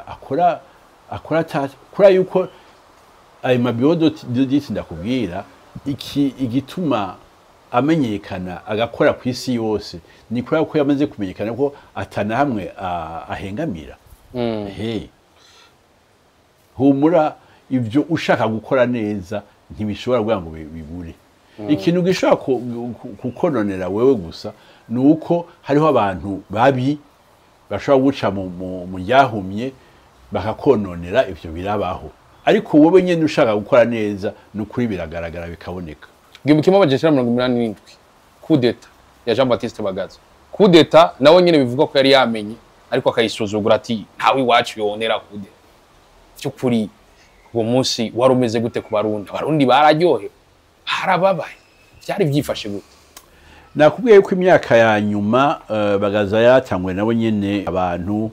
akora kuri yuko ayo ma bureau d'audit ndakubwira iki, igituma amenyekana agakora ku isi yose ni kubera ko yamaze kumenyekana ko atana hamwe ahengamira. He, humura, ibyo ushaka gukora neza ntibishobora kugira ngo bibure. Ikintu gishobora kukononera wewe gusa ni uko hariho abantu babi bashobora guca mu ryahumye bakakononera. Ibyo birabaho, ariko wowe nyine ushaka gukora neza, ni ukuri biragaragara, bikaboneka. 1987, coup d'état ya Jean Baptiste Bagaza, coup d'état nawe nyene bivugwa ko yari yamenye ariko akayisuzugura, ati: "Ntawe iwacu yonera coup d'état." By'ukuri uwo munsi wari umeze gute ku Barundi? Abarundi bararyohewe, harababaye, byari byifashe gute? Nakubwiye ko imyaka ya nyuma Bagaza yaratangwe nabo nyene abantu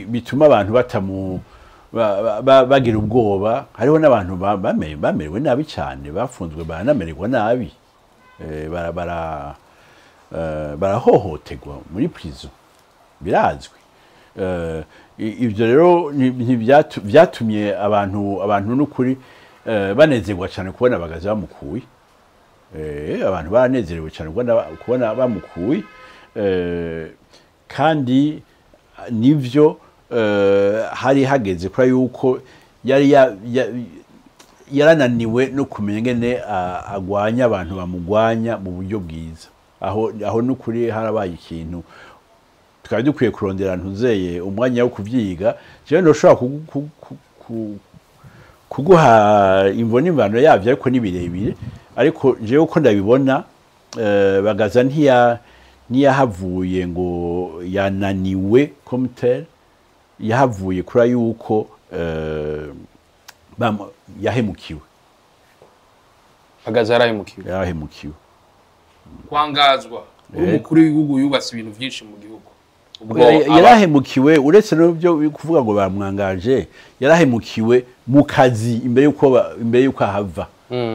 bituma abantu batamu bagira ubwoba. Hariho n'abantu bamerewe nabi cyane, bafunzwe, baranamererwa nabi, barahohoterwa muri prison, birazwi. Ibyo rero byatumye abantu n'ukuri banezerwa cyane kubona Bagaza bamukuye. Abantu baranezerewe cyane kubona bamukuye. Kandi nivyo, hari hageze kuri yuko yari yarananiwe no kumenya ingene agwanya abantu bamugwanya mu buryo bwiza. Aho n'ukuri harabaye ikintu twari dukwiye kurondera ntuzeye umwanya wo kuvyiga. Jewe ndoshobora kuguha imvo n'imvano yavyo, ariko ni birebire. Ariko jewe uko ndabibona, Bagaza ntiyahavuye ngo yananiwe comme tel, yahavuye kuri yuko yahemukiwe. Bagaza yarahemukiwe? Yarahemukiwe. Kwangazwa. Uri umukuru w'igihugu yubatse ibintu byinshi mu gihugu. Ubwo Yarahemukiwe, uretse n'ibyo kuvuga ngo bamwangaje, yarahemukiwe mu kazi imbere yuko ahava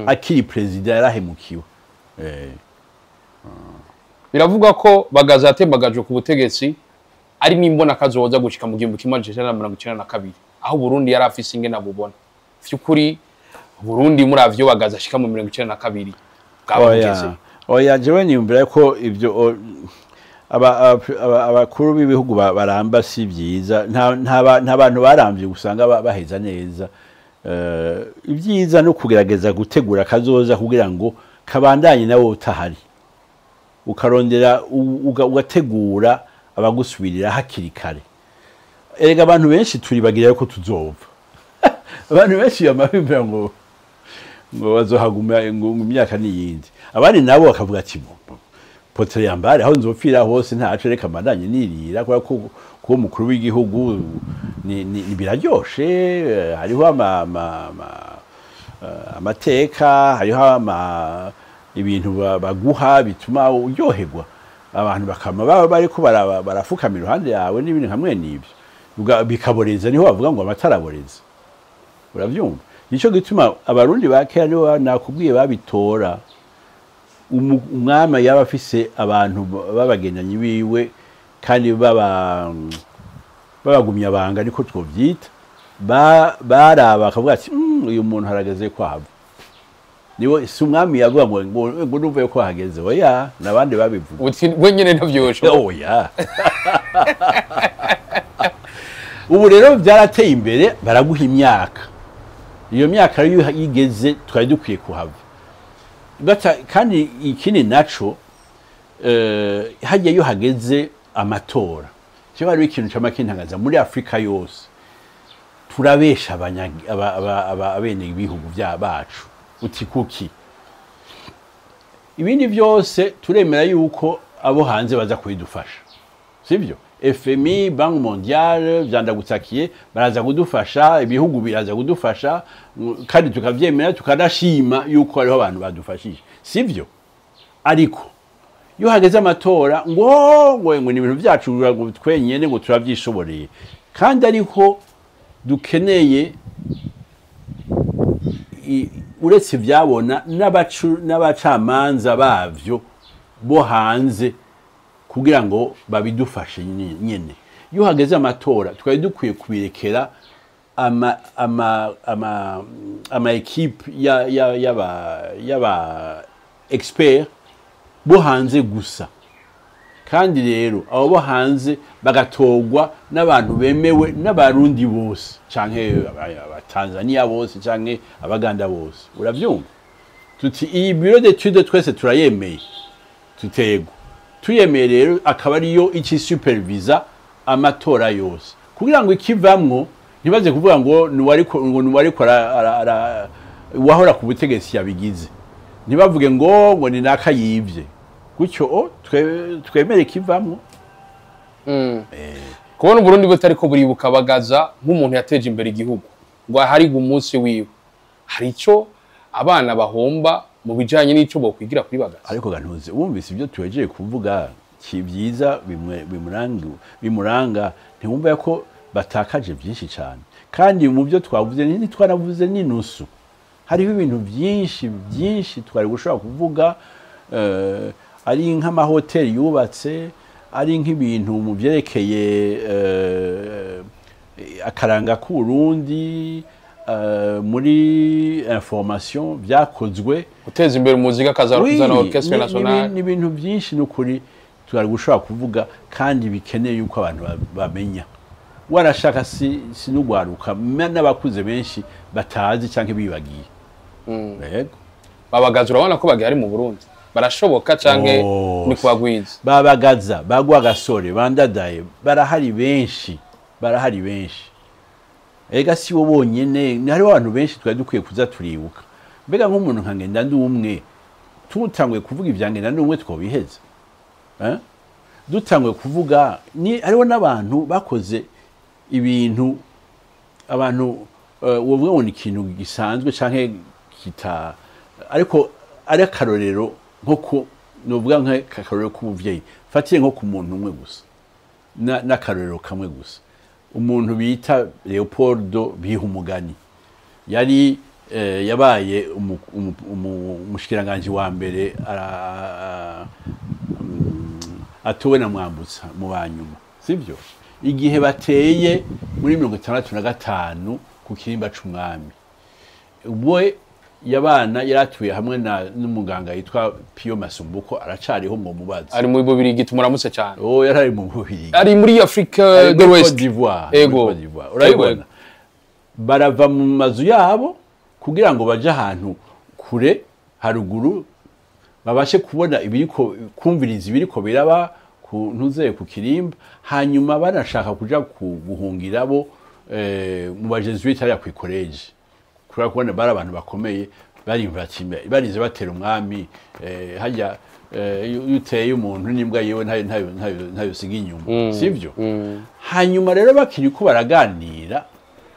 akiri perezida, yarahemukiwe. Biravugwa ko Bagaza yatembagajwe ku butegetsi ari n'imbona kazoza gushika mu 1992, aho Burundi yari afise ingene abubona. Vy'ukuri Burundi muravyo Bagaza ashika mu 92 bwaba bugeze? Oya, jewe niyumvira ko ivyo abakuru b'ibihugu baramba si byiza. Nta bantu barambye usanga baheza neza. Ibyiza no kugerageza gutegura kazoza kugira ngo kabandanye nawe utahari, ukarondera ugategura abagusubirira hakiri kare. Erega abantu benshi turibagira ko tuzova. Abantu benshi bamabimvira ngo bazohaguma ngo imyaka n'iyindi, abandi nabo bakavuga ati: "Potere yambare, aho nzopfira hose ntaco, reka mbandanye nirira," kubera ko kuba umukuru w'igihugu ni biraryoshe. Hariho amateka, hariho ibintu baguha bituma uryoherwa, abantu bakama baba bariko barafukama iruhande yawe n'ibintu hamwe n'ibyo. Bikaboreza, niho bavuga ngo amatara aboreza, uravyumva? Nico gituma Abarundi ba kera nibo nakubwiye babitora. Umwami yaba afise abantu babagendanyi biwe kandi baba babagumya banga, niko twovyita, baraba bakavuga ati: Uyu muntu harageze ko ahava." Niwe, si umwami yavuga ngo numve ko hageze, oya, n'abandi babivuga. Uti we nyene ntavyoshoboka. Oya, ubu rero byarateye imbere, baraguha imyaka. Iyo myaka rero iyo igeze twari dukwiye kuhava. Kandi ikindi naco, hajya iyo hageze amatora, cyo hariho ikintu cama kintangaza muri Afurika yose: turabesha abene ibihugu bya bacu. Uti kuki? Ibindi byose turemera yuko abo hanze baza kubidufasha, sibyo? FMI, Banque mondiale, vyandagutsakiye, baraza kudufasha, ibihugu biraza kudufasha, kandi tukavyemera, tukanashima yuko hariho abantu badufashije, sivyo? Ariko iyo hageze amatora ngo ni ibintu byacu ngo twenyene, ngo turavyishoboreye, kandi ariko dukeneye uretse ivyabona n'abacamanza bavyo bo hanze kugira ngo babidufashe nyene. Iyo hageze amatora twari dukwiye kubirekera ama équipe ya ya y'aba expert bo hanze gusa. Kandi rero abo bo hanze bagatorwa n'abantu bemewe n'Abarundi bose canke Abatanzania bose canke Abaganda bose, uravyumva? Tuti iyi bureau d'étude twese turayemeye, tutego tuyemeye rero, akaba ariyo iki supervisa amatora yose, kugira ngo ikivamwo ntibaze kuvuga ngo nuwariko, ngo nuwariko wahora ku butegetsi yabigize, ntibavuge ngo ni naka yivye gutyo. O twemere ikivamwo. Kubona Uburundi butariko buribuka Bagaza nk'umuntu yateje imbere igihugu, ngo aharigwe umunsi wiwe, hari ico abana bahomba mu bijanye n'ico bokwigira kuri Bagaza? Ariko gantuze wumvise ibyo tuwejeye kuvuga ki byiza bimuranga, ntiwumva ko batakaje byinshi cyane? Kandi mu byo twavuze ntitwanavuze n'inusu. Hariho ibintu byinshi byinshi twari gushobora kuvuga, ari nk'amahoteli yubatse, ari nk'ibintu mu byerekeye akaranga k'Uburundi, muri information byakozwe, guteza imbere umuziki, akazana Oui, orchestre national. Ni ibintu byinshi n'ukuri twari gushobora kuvuga kandi bikeneye yuko abantu bamenya. Warashaka si n'ugwaruka, n'abakuze benshi batazi cyangwa bibagiye. Yego. Babagaza urabona ko bagihari mu Burundi, barashoboka canke Oh, ni kubagwiza? Babagaza bagwa gasore bandadaye barahari benshi, barahari benshi. Ega si bo bonyene, ni hariho abantu benshi twari dukwiye kuza turibuka. Mbega nk'umuntu nka Ngendandumwe, tutanguye kuvuga ibya Ngendandumwe twobiheza, eh? Dutanguye kuvuga ni hariho n'abantu bakoze ibintu abantu wovuga ngo ni ikintu gisanzwe canke kita, ariko ari akarorero nko ku Novuga nk'akarorero k'umuvyeyi, fatiye nko ku muntu umwe gusa, n'akarorero kamwe gusa, umuntu bita Leopoldo Bihumugani, yari yabaye umushikiranganji wa mbere atowe na Mwambutsa mu banyuma, sivyo? Igihe bateye muri 65 ku kirimba c'umwami, we yabana yaratuye hamwe n'umuganga yitwa Pio Masumbuko, aracariho mu mubazi. Ari mu Bubirigi, tumuramutse cyane. Oh, yarari mu Bubirigi. Ari muri Afrique de l'Ouest. Côte d'Ivoire. Ego. Urabibona, barava mu mazu yabo kugira ngo baje ahantu kure haruguru babashe kubona ibiriko, kumviriza ibiriko biraba ku ntuze ku kirimba, hanyuma banashaka kuja guhungira bo mu bajesuite hariya kw'ikoleje, kubera kubona bari abantu bakomeye, barimva barize batera umwami hajya iyo uteye umuntu n'imbwa yiwe ntayo siga inyuma, sivyo? Hanyuma rero bakiri ko baraganira,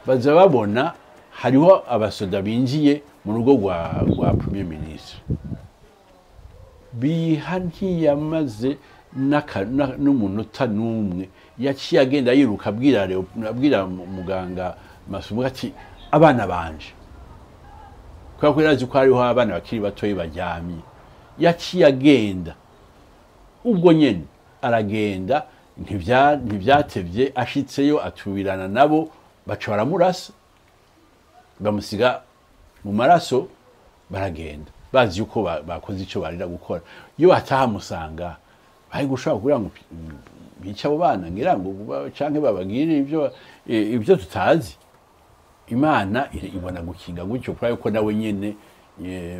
baza babona hariho abasoda binjiye mu rugo rwa premier ministre. Biha ntiyamaze n'umunota n'umwe, yaciye agenda yiruka abwira muganga Masumbuko ati abana banje, kubera ko yarazi ko hariho abana bakiri batoyi baryamye. Yaciye agenda ubwo nyene, aragenda ntivyatevye, ashitseyo atubirana nabo, baca baramurasa, bamusiga mu maraso, baragenda bazi yuko bakoze ico barira gukora. Iyo batahamusanga bari gushobora kugira ngo bice abo bana, ngira ngo canke babagire ibyo tutazi. Imana ibona gukinga gutyo, kubera yuko nawe nyene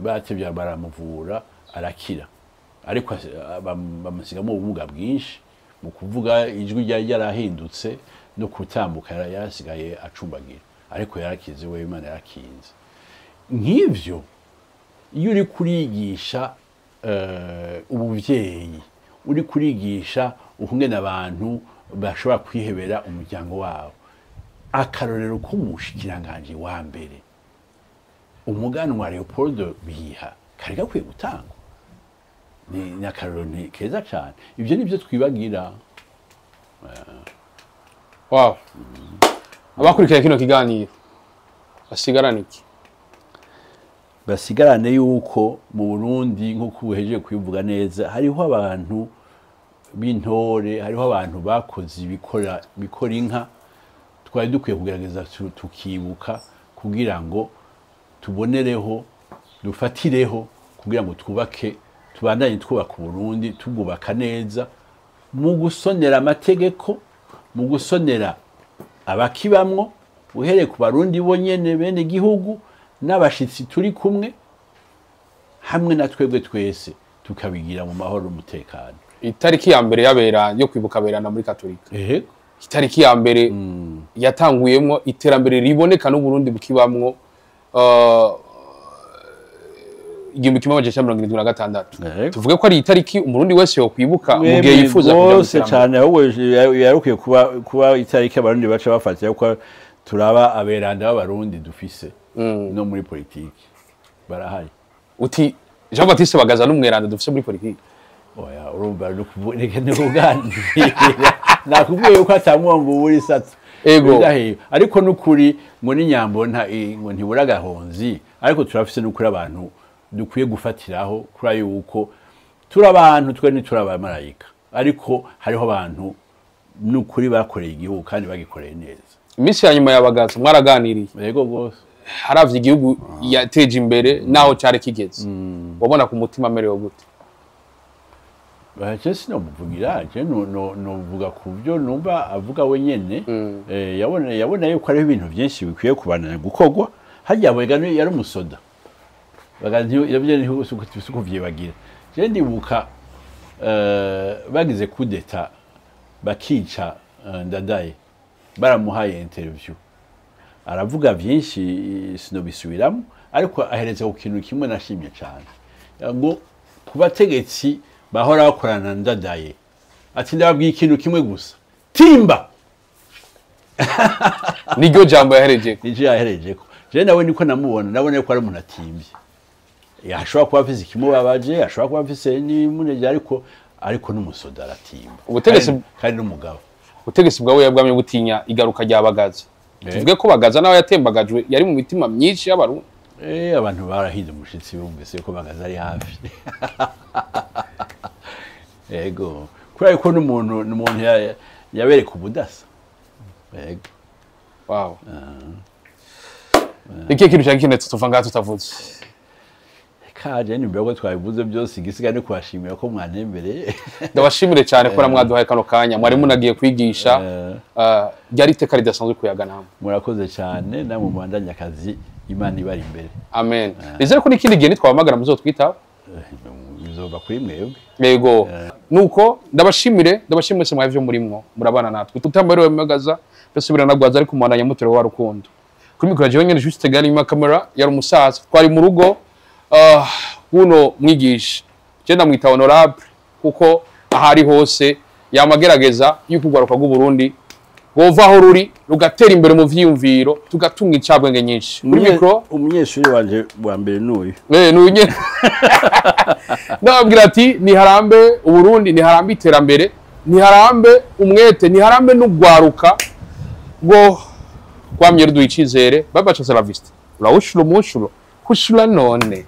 batevye baramuvura arakira, ariko bamusigamo ubumuga bwinshi mu kuvuga, ijwi ryari yarahindutse no kutambuka yarasigaye acumbagira, ariko yarakize we, Imana yarakinze. Nk'ivyo iyo uri kurigisha ubuvyeyi, uri kurigisha ukungene abantu bashobora kwihebera umuryango wabo, akarorero k'umushikiranganji wa mbere umuganwa Leopoldo Biha kari gakwiye gutangwa, ni akarorero keza cyane. Ibyo nibyo twibagira. Wow. Abakurikira kino kiganiro basigarana iki? Basigarane yuko mu Burundi, nk'uko uhejeje kubivuga neza, hariho abantu b'intore, hariho abantu bakoze bikora inka. Twari dukwiye kugerageza tukibuka kugira ngo tubonereho, dufatireho, kugira ngo twubake, tubandanye twubaka Burundi, tubwubaka neza mu gusonera amategeko, mu gusonera abakibamwo, uhereye ku Barundi bonyene bene gihugu n'abashitsi turi kumwe, hamwe na twebwe twese tukabigira mu mahoro n'umutekano. Itariki ya mbere yabera yo kwibuka aberana muri Katolika, itariki ya mbere yatanguyemwo iterambere riboneka n'Uburundi bukibamwo, 1976. Tuvuge ko ari itariki Umurundi wese yokwibuka mu gihe yifuza kuja gose cyane, ahubwo yarukwiye kuba itariki Abarundi baca bafatira, ko turaba aberanda b'Abarundi dufise no muri politiki barahari. Uti Jean Baptiste Bagaza n'umweranda dufise muri politiki? Oya, urumva nukuganira nakubwiye yuko atamwongo uri satse. Ego. Ariko nukuri ngo n'inyambo ngo ntibura gahonzi, ariko turafise nukuri abantu dukwiye gufatiraho, kuri yuko turi abantu, twe ntituri abamarayika, ariko hariho abantu nukuri bakoreye igihugu kandi bagikoreye neza. Iminsi ya nyuma ya Bagaza mwaraganiriye? Yego gose. Haravye igihugu yateje imbere naho cyari kigeze, wabona ku mutima amerewe gute? Je sinomuvugira, je novuga ku byo numva avuga wenyene. Yabona yuko hariho ibintu byinshi bikwiye kubandanya gukorwa. Harya yari umusoda, kuvyibagira. Je ndibuka bagize coup d'état bakica Ndadaye, baramuhaye interview, aravuga byinshi sinobisubiramo, ariko ahereza ku kintu kimwe nashimye cyane, ngo ku bategetsi bahora bakorana Ndadaye, ati ndababwiye ikintu kimwe gusa, timba. Niryo jambo yaherejeko. Niryo yaherejeko. Je nawe niko namubona, nabona ko ari umuntu atimvye. Ashobora kuba afise ikimubabaje, ashobora kuba afise n'imunege, ariko n'umusoda aratimba. Kandi n'umugabo. Ubutegetsi bwawe bwamye butinya igaruka rya Bagaza. Tuvuge ko Bagaza nawe yatembagajwe yari mu mitima myinshi y'abarundi. Abantu barahinze umushitsi bumvise ko Bagaza ari hafi. Yego, kubera ko n'umuntu yabereka ubudasa. Yego. Wow. Ikihe kintu cyari kinetse tuva ngaha tutavuze? Kaje ni mbere ko twabivuze byose, igisigaye ni kubashimira ko mwantembereye. Ndabashimire cyane ko namwaduhaye kano kanya, mwari munagiye kwigisha. Ryari iteka ridasanzwe kuyaga namwe. Murakoze cyane, namwe mubandanye akazi, Imana ibari imbere. Amen. Nizere ko n'ikindi gihe nitwahamagara muzotwitaba. Bizova kuri mwebwe. Yego. Nuko ndabashimire mwese mwavyo murimwo murabana natwe. Tutambaye Bagaza byose biranagwaza, ariko umwana nyamutero wa rukundo. Kuri mikoro jewe nyene Juste Gari, nyuma kamera yari umusaza. Twari mu rugo buno mwigisha. Je ndamwita honorable kuko ahari hose yamagerageza y'ukugwaruka rw'u Burundi gova aho ruri rugatera imbere mu vyiyumviro, tugatunga incabwenge nyinshi. Kuri mikoro umunyeshuri wanje wa mbere n'uyu. N'uyu nyene. Ndababwira ati niharambe Uburundi, niharambe iterambere, niharambe umwete, niharambe n'ugwaruka rwo kwamye ruduha icizere. Baba cha la vista. Urawushura umushulo kushura none.